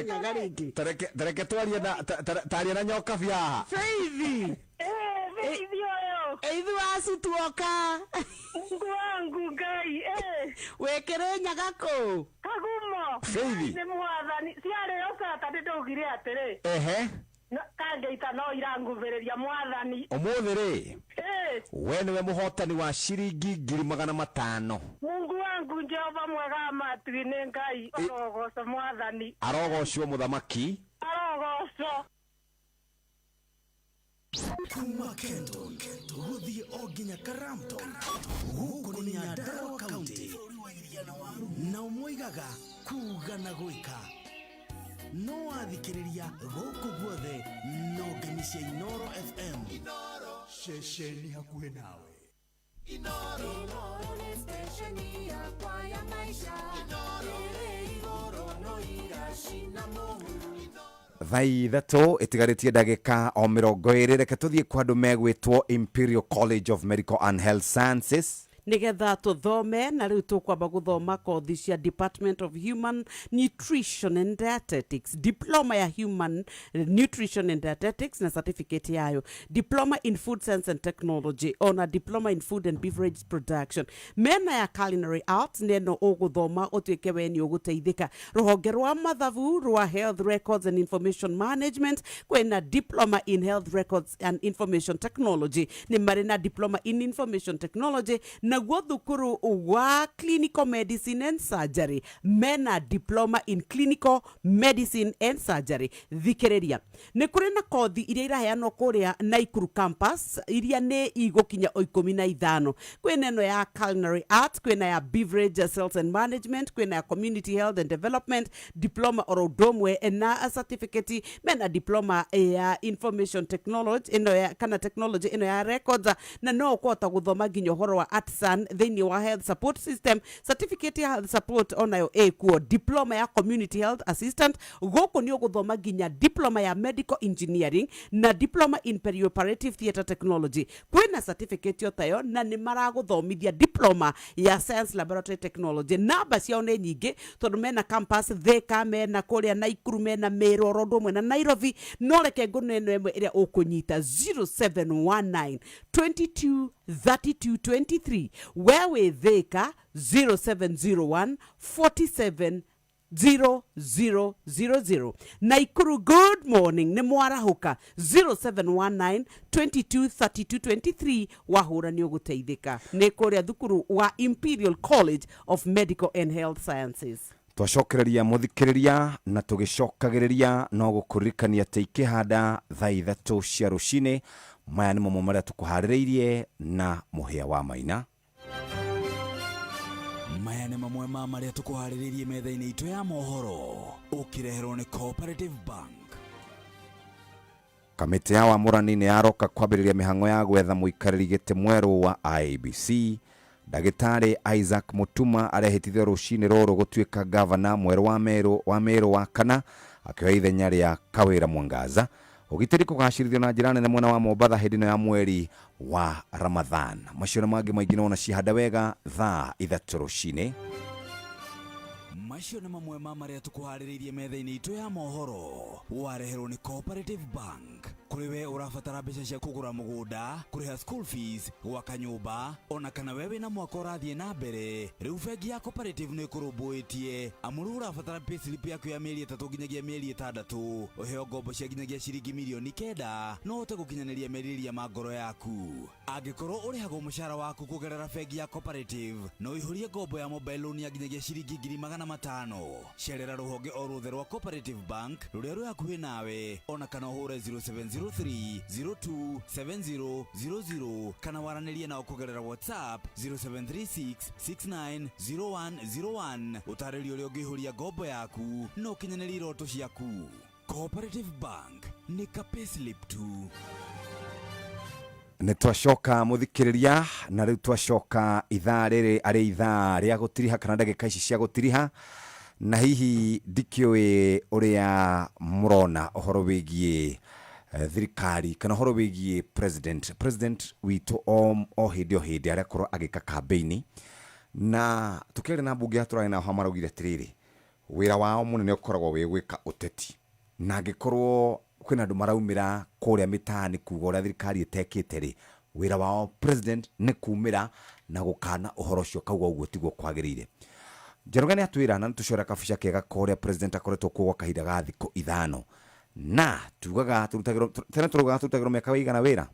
Nyaga rĩngĩ. Tareke twarie na taria na Nyokabi haha. Feithi. Feithi ũyũ. Ithu acutuoka. Mungu wangu Ngai. Wĩkĩrĩ nyaga kũ? Kagumo. Feithi. Nĩ mwathani ciarĩ o Saturday, ndaugire atĩrĩ, kangeita no iranguvĩrĩria mwathani. Ũmũthĩ rĩ, we nĩwe mũhotani wa ciringi 500,000. Mungu wangu Jehova mwega wa matu-inĩ, Ngai arogocwo mwathani. Arogocwo mũthamaki. Arogocwo. Kuma Kenton gũthiĩ o nginya Karamton, gũkũ nĩ Nyandarua County, nao moigaga kuga na gwĩka. No wathikĩrĩria gũkũ guothe no ngemi cia Inoro FM, ceceni hakuhĩ nawe. Inoro nĩ stesheni yakwa ya maisha, ĩrĩ igũrũ no iracina mũhu. Thaa 3 ĩtigarĩtie ndagĩka o 20. Reke tũthiĩ kwa andũ megwĩtwo Imperial College of Medical and Health Sciences. Nĩgetha tũthome na rĩu tũkwamba gũthoma kothi cia Department of Human Nutrition and Dietetics, diploma ya Human Nutrition and Dietetics na certificate yayo, diploma in Food Science and Technology, ona diploma in Food and Beverage Production, mena ya Culinary Arts nĩ ĩno ũgũthoma ũtuĩke we nĩ ũgũteithĩka. Rũhonge rwa mathabu rwa Health Records and Information Management, kwĩna diploma in Health Records and Information Technology, nĩ marĩ na diploma in Information Technology. Naguo thukuru wa Clinical Medicine and Surgery mena diploma in Clinical Medicine and Surgery. Thikĩrĩria, nĩ kũrĩ na kothi iria iraheanwo kũrĩa Naikuru campus iria nĩ igũkinya o 15. Kwĩna ĩno ya Culinary Arts, kwĩna ya Beverage Sales and Management, kwĩna ya Community Health and Development diploma oro ũndũ ũmwe na certificate, mena diploma ya Information Technology ĩno ya, kana technology ĩno ya records, na no ũkũhota gũthoma nginya ũhoro wa artisan thĩinĩ wa health support system, certificate ya health support onayo ĩkuo, diploma ya Community Health Assistant. Gũkũ nĩ ũgũthoma nginya diploma ya Medical Engineering na diploma in Perioperative Theatre Technology. Kwĩna certificate otayo na nĩ maragũthomithia diploma ya Science Laboratory Technology. Namba ciao nĩ nyingĩ tondũ mena campus Thika, mena kũrĩa Naikuru, mena Meru oro ũndũ ũmwe na Nairobi, no reke ngũne ĩno ĩmwe ĩrĩa ũkũnyita, 0719 22 32 23. We wĩ Thika, 0701 47 0000. Naikuru, good morning, nĩ mwarahũka. 0719 22 32 23, wahũra nĩ ũgũteithĩka. Nĩ kũrĩa thukuru wa Imperial College of Medical and Health Sciences. Twacokereria mũthikĩrĩria na tũgĩcokagĩrĩria no gũkũririkania atĩ ikĩhanda thaa 3 cia rũcinĩ, maya nĩ mamwe marĩa tũkũharĩrĩirie na mũhĩa wa maina. Maya nĩ mamwe ma marĩa tũkũharĩrĩirie metha-inĩ itũ ya mohoro, ũkĩreherwo nĩ Cooperative Bank. Kamĩtĩ ya wamũrani nĩ yaroka kwambĩrĩria mĩhang'o ya gwetha mũikarĩri gĩtĩ mwerũ wa IEBC. Ndagĩtarĩ Isaac Mutuma arehĩtithio rũcinĩ rũrũ gũtuĩka gavana mwerũ wa Meru wa Meru wa kana, akĩoya ithenya rĩa Kawĩra Mwangaza. Ũgitĩri kũgacĩrithio na njĩra nene mwena wa Mombatha hĩndĩ ĩno ya mweri wa Ramadhan. Macio na mangĩ maingĩ nona cihanda wega thaa 3 rũcinĩ. Macio nĩ mamwe ma marĩa tũkũharĩrĩirie metha-inĩ itũ ya mohoro, wareherwo nĩ Cooperative Bank. Kũrĩ we ũrabatara mbeca cia kũgũra mũgũnda, kũrĩha school fees, gwaka nyũmba, ona kana we wĩna mwaka ũrathiĩ na mbere, rĩu bengi ya Cooperative nĩ ĩkũrũmbũĩtie, amu rĩu ũrabatara payslip yaku ya mĩeri 3 nginyagia mĩeri 6, ũheo ngombo cia nginyagia ciringi mirioni 9 no ũhote gũkinyanĩria merirĩria ma ngoro yaku. Angĩkorwo ũrĩhagwo mũcara waku kũgerera bengi ya Cooperative, no ũihũrie ngombo ya mobile loan ya nginyagia ciringi 500,000. Cerera rũhonge o ruothe rwa Cooperative Bank rũrĩa rwĩ hakuhĩ nawe, ona kana ũhũre 0703 027000 kana waranĩrie nao kũgerera WhatsApp 0736 690101, ũtarĩrie ũrĩa ũngĩihũria ngombo yaku na ũkinyanĩrie iroto ciaku. Cooperative Bank, nĩ ka payslip tu. Nĩ twacoka mũthikĩrĩria, na rĩu twacoka ithaa rĩrĩ arĩ ithaa rĩa gũtiriha kana ndagĩka ici cia gũtiriha, na hihi ndikĩũĩ ũrĩa mũrona ũhoro wĩgiĩ thirikari kana ũhoro wĩgiĩ president witũ o hĩndĩ o hĩndĩ arakorwo agĩka campaign, na tũkĩaria na mbunge ya tũrarĩ nao haha, maraugire atĩrĩrĩ, wĩra wao mũnene ũkoragwo wĩ gwĩka ũteti, na angĩkorwo kwĩna andũ maraumĩra kũrĩa mĩtaani kuga ũrĩa thirikari ĩtekĩte rĩ, wĩra wao president nĩ kumĩra na gũkana ũhoro ũcio, kauga ũguo tiguo kwagĩrĩire. Njoroge nĩ atwĩra na nĩtũcora kabica kega ka ũrĩa president akoretwo kuo gwa kahinda ga thikũ 5, na tugaga tũrutagĩrwo tene, tũraugaga tũrutagĩrwo mĩaka ĩigana wĩra?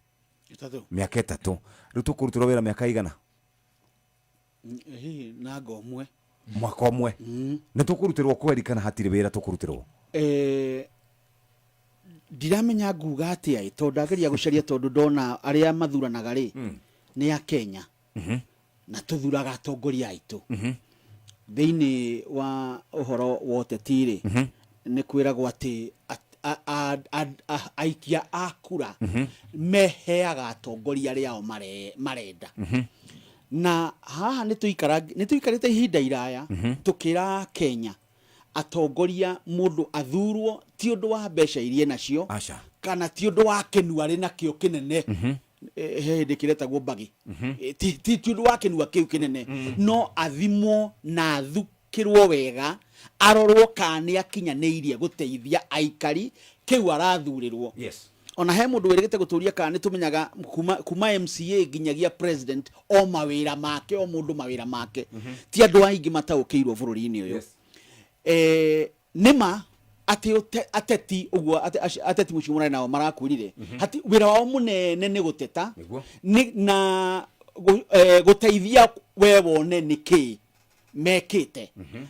3. Mĩaka 3. Rĩu tũkũrutĩrwo wĩra mĩaka ĩigana? Hihi nanga ũmwe. Mwaka ũmwe nĩ tũkũrutĩrwo kweri kana hatirĩ wĩra tũkũrutĩrwo? Ndiramenya nguga atĩa ĩ, tondũ ndageria gũcaria, tondũ ndona arĩa mathuranaga rĩ nĩ a Kenya na tũthuraga atongoria aitũ. Thĩinĩ wa ũhoro wa ũteti rĩ, nĩ kwĩragwo atĩ aikia a kura meheaga atongoria arĩa ao marenda, na haha nĩ tũikarĩte ihinda iraya tũkĩra Kenya atongoria mũndũ athurwo ti ũndũ wa mbeca iria nacio Aca. kana ti ũndũ wa kĩnu arĩ nakĩo kĩnene. He hĩndĩ kĩretagwo mbagĩ. Ti ũndũ wa kĩnua kĩu kĩnene, no athimwo na athukĩrwo wega, arorwo kana nĩ akinyanĩirie gũteithia aikari kĩu arathurĩrwo. Ona he mũndũ wĩrĩgĩte gũtũria kana nĩ tũmenyaga kuma MCA nginyagia president, o mawĩra make, o mũndũ mawĩra make. Ti andũ aingĩ mataũkĩirwo bũrũri-inĩ ũyũ. Nĩma atĩ ateti ũguo ateti mũcio mũrarĩ nao marakwĩrire hati wĩra wao mũnene nĩ gũteta. Nĩ na gũteithia we wone nĩ kĩ mekĩte.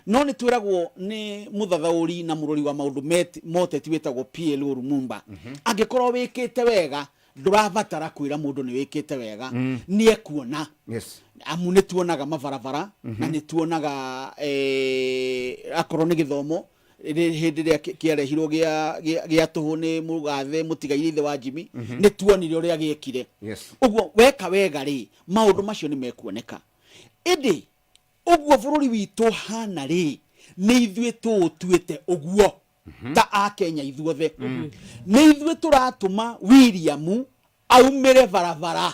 No nĩ twĩragwo nĩ mũthathaũri na mũrori wa maũndũ moteti wĩtagwo PLO Lumumba, angĩkorwo wĩkĩte wega, ndũrabatara kwĩra mũndũ nĩ wĩkĩte wega, nĩ ekuona. Amu nĩ tuonaga mabarabara na nĩ tuonaga, akorwo nĩ gĩthomo, hĩndĩ ĩrĩa kĩarehirwo gĩa tũhũ nĩ mũgathe mũtigaire ithe wa Jimmy, nĩ tuonire ũrĩa gĩekire. Ũguo weka wega rĩ, maũndũ macio nĩ mekuoneka. Ĩndĩ ũguo bũrũri witũ ũhana rĩ, nĩ ithuĩ tũũtuĩte ũguo ta Akenya ithuothe. Nĩ ithuĩ tũratũma William aumĩre barabara,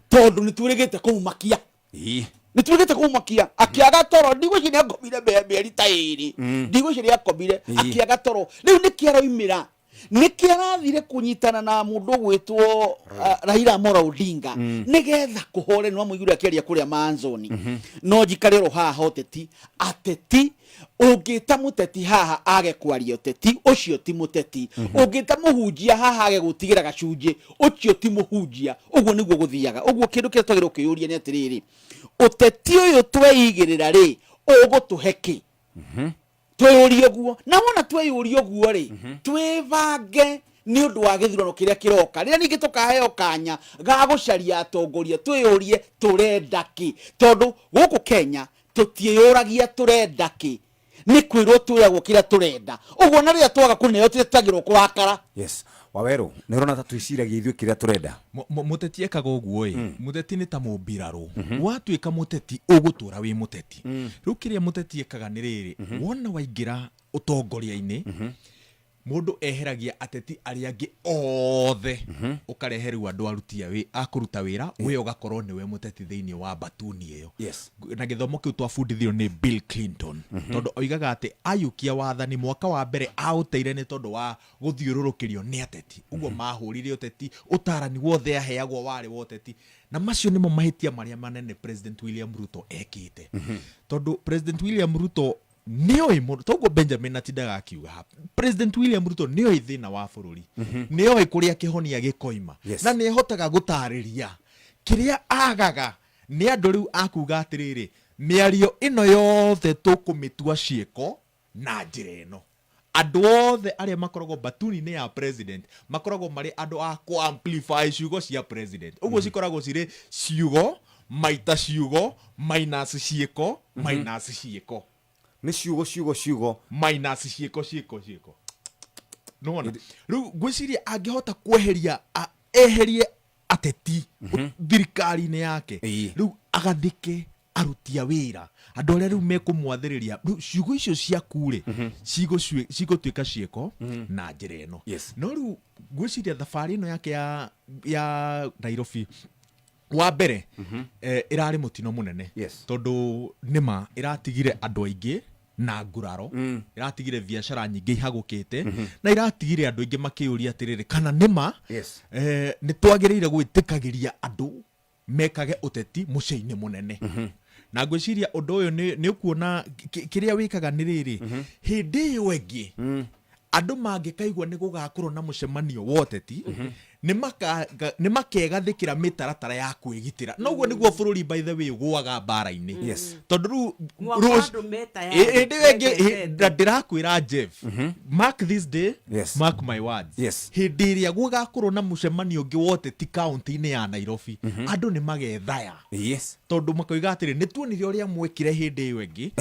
tondũ nĩ twĩrĩgĩte kũmũmakia. Nĩ twĩrĩgĩte kũmũmakia akĩaga toro. Ndigwĩciria nĩ akomire mĩeri ta 2. Ndigwĩciria akomire akĩaga toro. Rĩu nĩkĩ araumĩra? Nĩkĩ arathire kũnyitana na mũndũ ũgwĩtwo Raila Amolo Odinga nĩgetha kũhore? Nĩ wamũiguire akĩaria kũrĩa Manzoni. No njikare oro haha ũteti, ateti, ũngĩta mũteti haha age kwaria ũteti, ũcio ti mũteti. Ũngĩta mũhunjia haha age gũtigĩra gacunjĩ, ũcio ti mũhunjia. Ũguo nĩguo gũthiaga. Ũguo kĩndũ kĩrĩa twagĩrĩirwo kwĩyũria nĩ atĩrĩrĩ, ũteti ũyũ tweigĩrĩra rĩ, ũgũtũhe kĩ? Twĩyũrie ũguo. Na wona twĩyũrie ũguo rĩ, twĩbange nĩ ũndũ wa gĩthurano kĩrĩa kĩroka, rĩrĩa ningĩ tũkaheo kanya ga gũcaria atongoria, twĩyũrie tũrenda kĩ. Tondũ gũkũ Kenya tũtiĩyũragia tũrenda kĩ, nĩ kwĩrwo twĩragwo kĩrĩa tũrenda. Ũguo na rĩrĩa twaga kũneo, tũtagĩrwo kũrakara. Yes, Wawerũ, nĩ ũrona ta twĩciragia ithuĩ kĩrĩa tũrenda? Mũteti ekaga ũguo ĩ, mũteti nĩ ta mũmbirarũ. Watuĩka mũteti, ũgũtũra wĩ mũteti. Rĩu kĩrĩa mũteti ekaga nĩ rĩrĩ, wona waingĩra ũtongoria-inĩ, mũndũ eheragia ateti arĩa angĩ othe, ũkarehe rĩu andũ aruti a kũruta wĩra, we ũgakorwo nĩwe mũteti thĩinĩ wa mbatuni ĩyo. Na gĩthomo kĩu twabundithirio nĩ Bill Clinton, tondũ oigaga atĩ ayũkia wathani, mwaka wa mbere aũteire nĩ tondũ wa gũthiũrũrũkĩrio nĩ ateti. Ũguo mahũrire ũteti, ũtarani wothe aheagwo warĩ wa ũteti. Na macio nĩmo mahĩtia marĩa manene President William Ruto ekĩte, tondũ President William Ruto nĩoĩ mũno toguo Benjamin atindaga akiuga haha. President William Ruto nĩoĩ thĩna wa bũrũri, nĩoĩ kũrĩa kĩhonia gĩkoima, na nĩahotaga gũtarĩria. Kĩrĩa agaga nĩ andũ rĩu akuga atĩrĩrĩ, mĩario ĩno yothe tũkũmĩtua ciĩko na njĩra ĩno. Andũ othe arĩa makoragwo mbatuni-inĩ ya president makoragwo marĩ andũ a kũ amplify ciugo cia president. Ũguo cikoragwo cirĩ ciugo maita ciugo minus ciĩko minus ciĩko. Nĩ ciugo, ciugo, ciugo. Minus ciĩko, ciĩko, ciĩko. Nĩwona? Rĩu ngwĩciria angĩhota kweheria, eherie ateti thirikari-inĩ yake, rĩu agathĩke aruti a wĩra, andũ arĩa rĩu mekũmwathĩrĩria, rĩu ciugo icio ciaku rĩ, cigũtuĩka ciĩko na njĩra ĩno. No rĩu ngwĩciria thabarĩ ĩno yake ya Nairobi wa mbere ĩrarĩ mũtino mũnene, tondũ nĩma ĩratigire andũ aingĩ na nguraro, ĩratigire biacara nyingĩ ihagũkĩte, na ĩratigire andũ aingĩ makĩyũria atĩrĩrĩ, kana nĩma nĩ twagĩrĩire gwĩtĩkagĩria andũ mekage ũteti mũciĩ-inĩ mũnene. Na ngwĩciria ũndũ ũyũ nĩ ũkuona kĩrĩa wĩkaga nĩ rĩrĩ, hĩndĩ ĩyo ĩngĩ andũ mangĩkaigua nĩ gũgakorwo na mũcemanio wa ũteti, nĩ makegathĩkĩra mĩtaratara ya kwĩgitĩra. Na ũguo nĩguo bũrũri, by the way, ũgũaga mbara-inĩ. Tondũ rĩu Mwaka andũ me tayari, hĩndĩ ĩyo ĩngĩ, methecete. Na ndĩrakwĩra Jeff, mark this day, mark my words, hĩndĩ ĩrĩa gũgakorwo na mũcemanio ũngĩ wa ũteti kaũntĩ-inĩ ya Nairobi, andũ nĩ magethaya, tondũ makoiga atĩrĩ, nĩ tuonire ũrĩa mwekire hĩndĩ ĩyo ĩngĩ.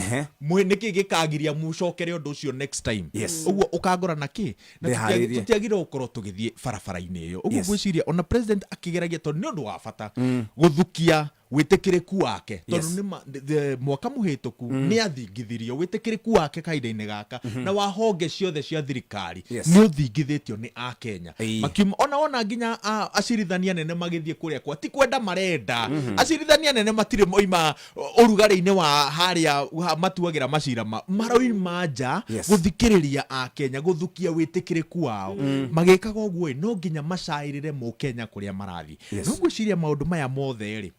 Nĩkĩ gĩkagiria mũcokere ũndũ ũcio next time? Ũguo ũkangora na kĩ na Ndĩharĩrie. Tũtiagĩrĩirwo gũkorwo tũgĩthiĩ barabara-inĩ ĩyo ũguo. Ngwĩciria ona president akĩgeragia, tondũ nĩ ũndũ wa bata gũthukia Wĩtĩkĩrĩku wake tondũ Yes. nĩ ma- the- mwaka mũhĩtũku nĩ athingithirio wĩtĩkĩrĩku wake kahinda-inĩ gaka na wa honge ciothe cia thirikari Yes. nĩ ũthingithĩtio nĩ akenya. Ĩĩ. Makiuma ona wona nginya acirithania anene magĩthiĩ kũrĩa kwa ti kwenda marenda. Acirithania anene matirĩ moima ũrugarĩ-inĩ wa harĩa matuagĩra macira maroima nja Yes. gũthikĩrĩria akenya, gũthukia wĩtĩkĩrĩku wao. Magĩkaga ũguo ĩ, no nginya macaĩrĩre mũkenya kũrĩa marathiĩ. Yes. No ngwĩciria maũndũ maya mothe rĩ,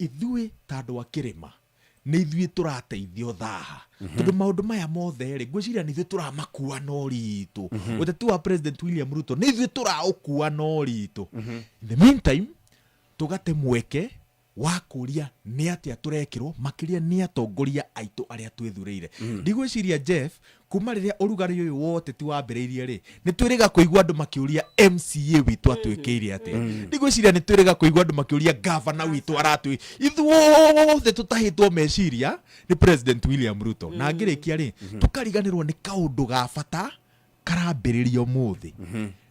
ithuĩ ta andũ a kĩrĩma nĩ ithuĩ tũrateithio thaha, tondũ maũndũ maya mothe rĩ, ngwĩciria nĩ ithuĩ tũramakua na ũritũ. Ũteti wa President William Ruto nĩ ithuĩ tũraũkua na ũritũ. In the meantime, tũgate mweke wa kũria nĩ atĩa tũrekĩrwo, makĩria nĩ atongoria aitũ arĩa twĩthurĩire. Ndigwĩciria, Jeff, kuma rĩrĩa ũrugarĩ ũyũ wa ũteti wambĩrĩirie rĩ, nĩ twĩrĩga kũigua andũ makĩũria MCA witũ atwĩkĩire atĩa. Ndigwĩciria nĩ twĩrĩga kũigua andũ makĩũria gavana witũ aratwĩ. Ithuothe tũtahĩtwo meciria nĩ President William Ruto. Na ngĩrĩkia rĩ, tũkariganĩrwo nĩ kaũndũ ga bata karambĩrĩria ũmũthĩ,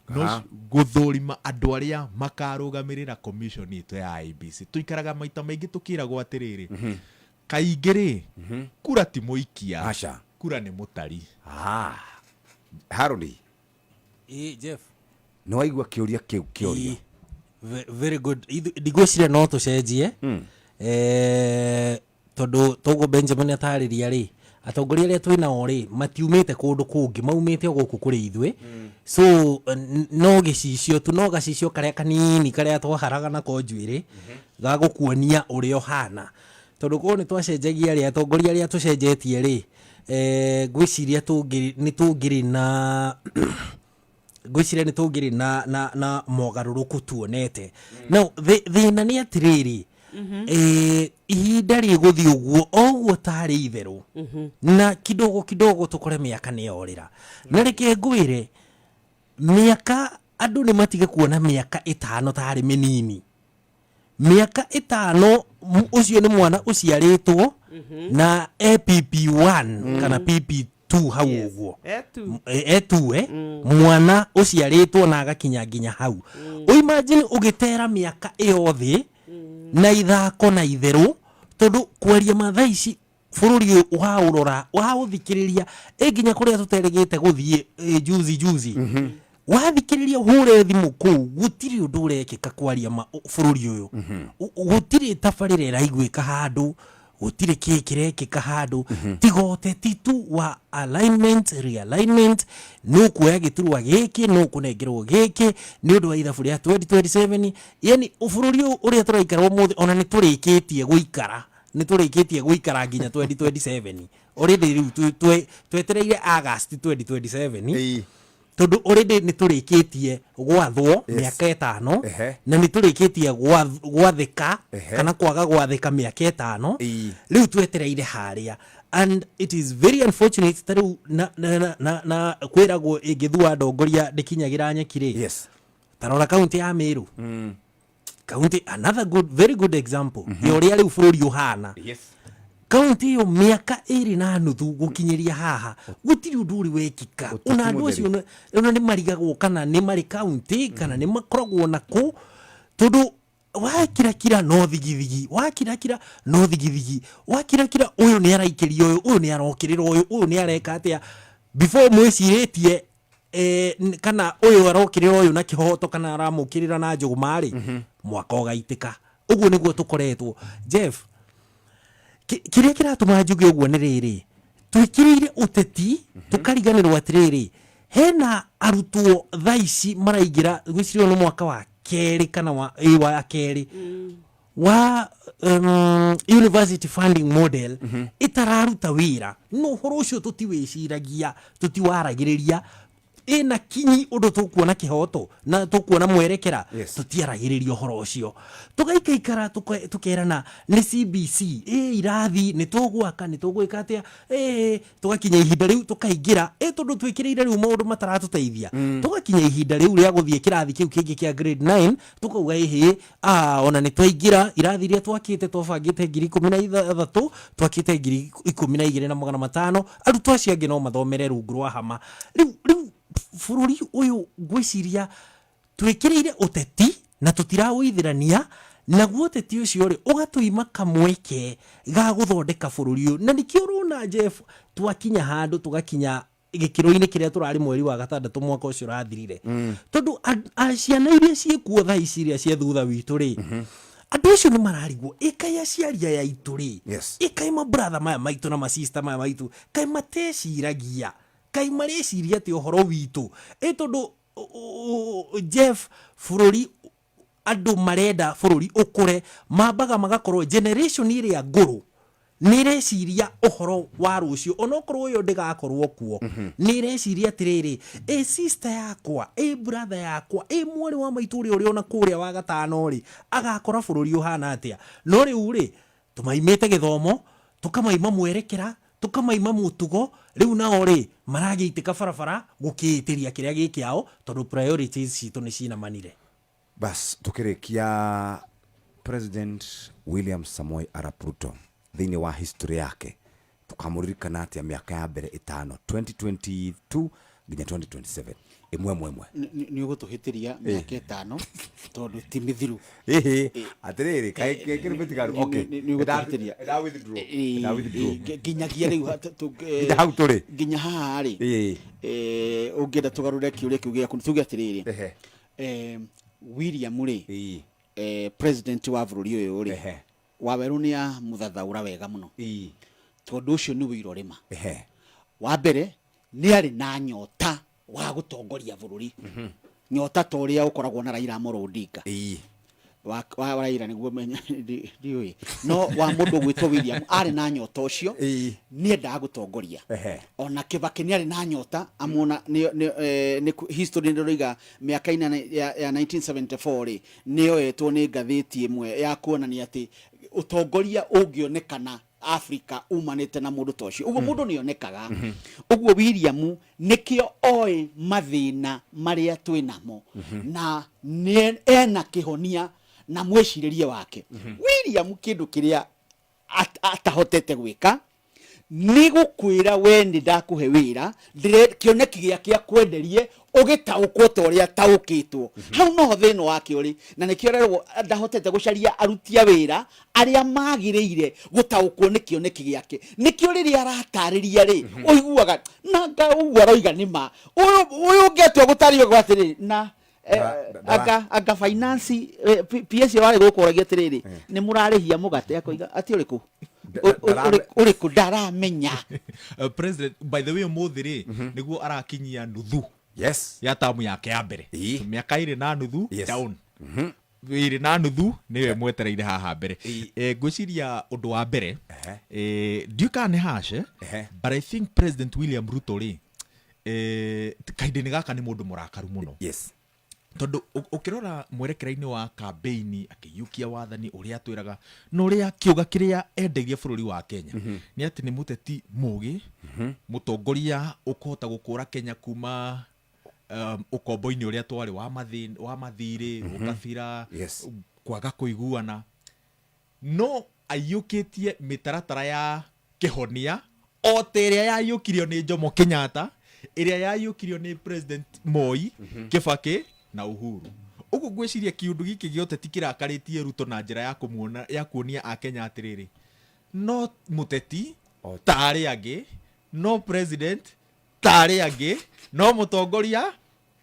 no gũthũrima andũ arĩa makarũgamĩrĩra commission itũ ya IEBC. Tũikaraga maita maingĩ tũkĩragwo atĩrĩrĩ, kaingĩ rĩ, kura ti mũikia. Aca. Kura nĩ mũtari. Ah. Haroni. Ĩĩ, Jeff. Nĩ waigua kĩũria kĩu kĩorio? Ĩĩ. Very good. Ndigwĩciria no tũcenjie, tondũ toguo Benjamin atarĩria rĩ, atongoria arĩa twĩ nao rĩ, matiumĩte kũndũ kũngĩ, maumĩte o gũkũ kũrĩ ithuĩ. So no gĩcicio tu, no gacicio karĩa kanini karĩa twaharaga nako njuĩrĩ ga gũkuonia ũrĩa ũhana, tondũ korwo nĩ twacenjagia rĩ, atongoria arĩa tũcenjetie rĩ, ngwĩciria nĩ tũngĩrĩ na, ngwĩciria nĩ tũngĩrĩ na mogarũrũku tuonete. No thĩna nĩ atĩrĩrĩ, ihinda rĩgũthiĩ ũguo o ũguo tarĩ itherũ, na kidogo kidogo tũkore mĩaka nĩ yorĩra. Na reke ngwĩre, mĩaka, andũ nĩ matige kuona mĩaka 5 tarĩ mĩnini. Mĩaka 5, ũcio nĩ mwana ũciarĩtwo na APP1 kana PP2 hau ũguo. Etu. Etu, mwana ũciarĩtwo na agakinya nginya hau. Imagine ũgĩtera mĩaka ĩyo thĩ na ithako na itherũ, tondũ kwaria ma thaa ici bũrũri ũyũ waũrora, waũthikĩrĩria, ĩ nginya kũrĩa tũterĩgĩte gũthiĩ, juzi juzi wathikĩrĩria ũhũre thimũ kũu, gũtirĩ ũndũ ũrekĩka. Kwaria ma, bũrũri ũyũ gũtirĩ tabarĩra ĩraiguĩka handũ, gũtirĩ kĩ kĩrekĩka handũ, tiga ũteti tu wa alignment, realignment. Nĩ ũkuoya gĩturwa gĩkĩ, nĩ ũkũnengerwo gĩkĩ nĩ ũndũ wa ithabu rĩa 2027. Yani bũrũri ũyũ ũrĩa tũraikara ũmũthĩ, ona nĩ tũrĩkĩtie gũikara, nĩ tũrĩkĩtie gũikara nginya 2027 already. Rĩu twetereire August 2027, tondũ already nĩ tũrĩkĩtie gwathwo mĩaka 5, na nĩ tũrĩkĩtie gwathĩka kana kwaga gwathĩka mĩaka 5. Rĩu twetereire harĩa, and it is very unfortunate. Ta rĩu na kwĩragwo ĩngĩthua ndongoria ndĩkinyagĩra nyeki rĩ. Tarora kaunti ya Meru, kaunti, another good, very good example ya ũrĩa rĩu bũrũri ũhana. Kaunti ĩyo mĩaka 2.5 gũkinyĩria haha, gũtirĩ ũndũ ũrĩ wekĩka. Ũteti Ona andũ mũtheri. acio ona nĩ marigagwo kana nĩ marĩ kaunti kana nĩ makoragwo nako, tondũ wakirakira no thigithigi, wakirakira no thigithigi, wakirakira ũyũ nĩ araikĩria ũyũ, ũyũ nĩ arokĩrĩra ũyũ, ũyũ nĩ areka atĩa, before mwĩcirĩtie kana ũyũ arokĩrĩra ũyũ na kĩhoto kana aramũkĩrĩra na njũgũma rĩ, mwaka ũgaitĩka. Ũguo nĩguo tũkoretwo, Jeff. Kĩrĩa kĩratũma njuge ũguo nĩ rĩrĩ, twĩkĩrĩire ũteti tũkariganĩrwo atĩrĩrĩ, hena arutwo thaa ici maraingĩra, gwĩciria ũyũ nĩ mwaka wa kerĩ kana wa kerĩ wa university funding model ĩtararuta wĩra. No ũhoro ũcio tũtiwĩciragia, tũtiwaragĩrĩria ĩna kinyi ũndũ tũkuona kĩhoto na tũkuona mwerekera. Tũtiaragĩrĩria ũhoro ũcio, tũgaikaikara tũkerana nĩ CBC, ĩ irathi nĩ tũgwaka, nĩ tũgwĩka atĩa, ĩ tũgakinya ihinda rĩu tũkaingĩra, ĩ tondũ twĩkĩrĩire rĩu maũndũ mataratũteithia, tũgakinya ihinda rĩu rĩa gũthiĩ kĩrathi kĩu kĩngĩ kĩa grade 9, tũkauga ĩhĩ, ona nĩ twaingĩra irathi iria twakĩte, twabangĩte 16,000, twakĩte 12,500, arutwo acio angĩ no mathomere rungu rwa hama. Rĩu bũrũri ũyũ ngwĩciria twĩkĩrĩire ũteti na tũtiraũithĩrania. Naguo ũteti ũcio rĩ, ũgatũima kamweke ga gũthondeka bũrũri ũyũ. Na nĩkĩo ũrona Jeff, twakinya handũ tũgakinya gĩkĩro-inĩ kĩrĩa tũrarĩ mweri wa gatandatũ mwaka ũcio ũrathirire. Tondũ ciana iria ciĩkuo thaa ici iria cia thutha witũ rĩ, andũ acio nĩ mararigwo, ĩ kaĩ aciari aya aitũ rĩ, ĩ kaĩ ma brother maya maitũ na ma sister maya maitũ, kaĩ mateciragia, kaĩ mareciria atĩ ũhoro witũ. Ĩ tondũ Jeff, bũrũri andũ marenda bũrũri ũkũre, mambaga magakorwo generation ĩrĩa ngũrũ nĩ ĩreciria ũhoro wa rũciũ, onokorwo ĩyo ndĩgakorwo kuo, nĩ ĩreciria atĩrĩrĩ, ĩ sister yakwa, ĩ brother yakwa, ĩ mwarĩ wa maitũ ũrĩa ũrĩ ona kũrĩa wa gatano rĩ, agakora bũrũri ũhana atĩa. No rĩu rĩ, tũmaimĩte gĩthomo, tũkamaima mwerekera, tũkamaima mũtugo, rĩu nao rĩ, maragĩitĩka barabara gũkĩĩtĩria kĩrĩa gĩ kĩao, tondũ priorities citũ nĩ cinamanire. Bas, tukĩrĩkia President William Samoei Arap Ruto thĩinĩ wa history yake tũkamũririkana atĩa mĩaka ya mbere ĩtano 2022 nginya 2027 ĩmwe ĩmwe ĩmwe? Nĩ ũgũtũhĩtĩria mĩaka ĩtano tondũ ti mĩthiru. Ĩhĩ, atĩrĩrĩ, kaĩ kĩrĩ mĩtigaru? Okay. Nĩ ũgũtũhĩtĩria. Nda withdraw. Nda withdraw. Nginyagia rĩu Nginya hau tũrĩ. Nginya haha rĩ, ũngĩenda tũgarũre kĩũria kĩu gĩaku, tuge atĩrĩrĩ, William rĩ, president wa bũrũri ũyũ rĩ, Wawerũ nĩ amũthathaũra wega mũno, tondũ ũcio nĩ ũira ũrĩma. Wa mbere nĩ arĩ na nyota wa gũtongoria bũrũri, nyota ta ũrĩa ũkoragwo na Raila Amolo Odinga. Wa Raila nĩguo ndiũĩ, no wa mũndũ ũgwĩtwo William arĩ na nyota ũcio, nĩ endaga gũtongoria. Ona Kibaki nĩ arĩ na nyota, amuona nĩ history nĩ ĩroiga mĩaka-inĩ ya 1974 rĩ, nĩ yoetwo nĩ ngathĩti ĩmwe ya kuonania atĩ ũtongoria ũngĩonekana Africa umanĩte na mũndũ ta ũcio. Ũguo mũndũ nĩ onekaga. Ũguo William nĩkĩo oĩ mathĩna marĩa twĩ namo na nĩ ena kĩhonia na mwĩcirĩrie wake. William kĩndũ kĩrĩa atahotete gwĩka nĩ gũkwĩra we nĩ ndakũhe wĩra, kĩoneki gĩake akwenderie ũgĩtaũkwo ta ũrĩa ataũkĩtwo. Hau noho thĩna wake ũrĩ, na nĩkĩo rerwo ndahotete gũcaria aruti a wĩra arĩa magĩrĩire gũtaũkwo nĩ kĩoneki gĩake. Nĩkĩo rĩrĩa aratarĩria rĩ, ũiguaga na nga ũguo aroiga nĩ ma. Ũyũ ũngĩatua gũtarĩria ũguo atĩrĩrĩ, na anga finance, PS warĩ gũkũ oragia atĩrĩrĩ, nĩ mũrarĩhia mũgate, akoiga atĩ ũrĩkũ? Ũrĩkũ ndaramenya. President, by the way, ũmũthĩ rĩ, nĩguo arakinyia nuthu ya tamu yake ya mbere. So, mĩaka ĩrĩ na nuthu down. Ĩrĩ na nuthu nĩwe mwetereire haha mbere. Ngwĩciria ũndũ wa mbere, ndiũĩ kana nĩ harsh, but I think President William Ruto rĩ, kahinda-inĩ gaka nĩ mũndũ mũrakaru mũno. Tondũ ũkĩrora mwerekera-inĩ wa kambeini akĩiyũkia wathani ũrĩa atwĩraga na ũrĩa kĩũga kĩrĩa endeirie bũrũri wa Kenya nĩ atĩ nĩ mũteti mũgĩ, mũtongoria ũkũhota gũkũra Kenya kuma ũkombo-inĩ ũrĩa twarĩ wa mathirĩ, ũkabira, kwaga kũiguana. No aiyũkĩtie mĩtaratara ya kĩhonia o ta ĩrĩa yaiyũkirio nĩ Jomo Kenyatta, ĩrĩa yaiyũkirio nĩ President Moi, Kibaki na Uhuru. Ũguo ngwĩciria kĩũndũ gĩkĩ gĩa ũteti kĩrakarĩtie Ruto na njĩra ya kũmuona, ya kuonia Akenya atĩrĩrĩ, no mũteti ta arĩa angĩ, no president ta arĩa angĩ, no mũtongoria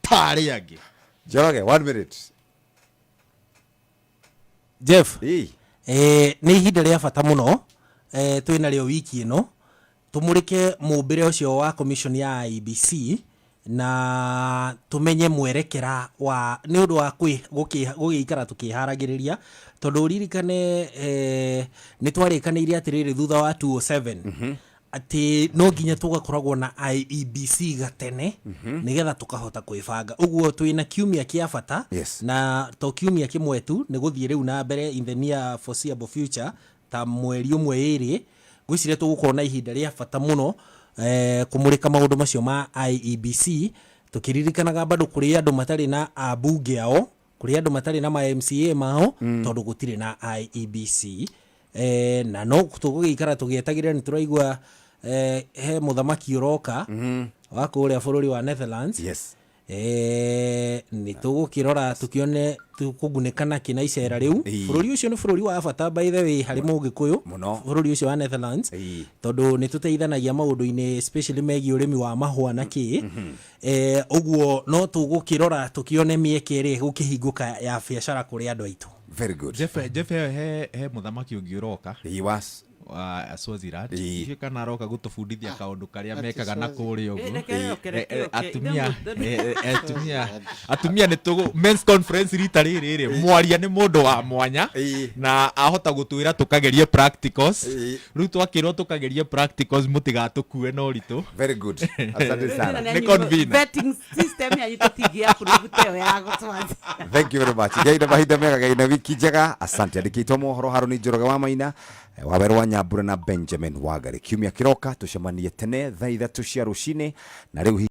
ta arĩa angĩ. Njoroge, 1 minute. Jeff, nĩ ihinda rĩa bata mũno twĩ narĩo wiki ĩno tũmũrĩke mũmbĩre ũcio wa commission ya IEBC na tũmenye mwerekera wa nĩ ũndũ wa gũgĩikara tũkĩharagĩrĩria, tondũ ũririkane nĩ twarĩkanĩire atĩrĩrĩ thutha wa 207 atĩ no nginya tũgakoragwo na IEBC gatene nĩgetha tũkahota kwĩbanga. Ũguo twĩna kiumia kĩa bata na to kiumia kĩmwe tu, nĩ gũthiĩ rĩu na mbere in the near foreseeable future ta mweri ũmwe ĩrĩ, ngwĩciria tũgũkorwo na ihinda rĩa bata mũno kũmũrĩka maũndũ macio ma IEBC, tũkĩririkanaga bado kũrĩ andũ matarĩ na ambunge ao, kũrĩ andũ matarĩ na ma MCA mao, tondũ gũtirĩ na IEBC. Na no tũgũgĩikara tũgĩetagĩrĩra, nĩ tũraigua he mũthamaki ũroka wa kũrĩa bũrũri wa Netherlands. Nĩ tũgũkĩrora tũkĩone tũkũgunĩka nakĩ na icera rĩu. Bũrũri ũcio nĩ bũrũri wa bata, by the way, harĩ Mũgĩkũyũ. Mũno. Bũrũri ũcio wa Netherlands, tondũ nĩ tũteithanagia maũndũ-inĩ, especially megiĩ ũrĩmi wa mahũa na kĩ. Ũguo no tũgũkĩrora tũkĩone mĩeke ĩrĩa ĩgũkĩhingũka ya biacara kũrĩ andũ aitũ. Very good. Jeff, Jeff, he mũthamaki ũngĩ ũroka He was wa Swaziland. Ĩĩ. Ndiũĩ kana aroka gũtũbundithia kaũndũ karĩa Ati mekaga na Swazi. kũrĩa ũguo. Reke yũke, reke yũke. Atumia Ithe atumia nĩ tũgũ men's conference rita rĩrĩ rĩ, mwaria nĩ mũndũ wa mwanya na ahota gũtwĩra tũkagerie practicals. Rĩu twakĩrwo tũkagerie practicals, mũtigatũkue na ũritũ. Very good, asante sana. Nĩ convener. Vetting system yanyu tũtingĩ approve ta ĩyo ya gũtwathi. Thank you very much. Ngai na mahinda mega, ngai na wiki njega. Asante. Andĩkĩtwo mohoro Harũni Njoroge wa Maina, Wawerũ wa Nyambura na Benjamin Wangari. Kiumia kĩroka tũcemanie tene thaa 3 cia rũcinĩ na rĩu.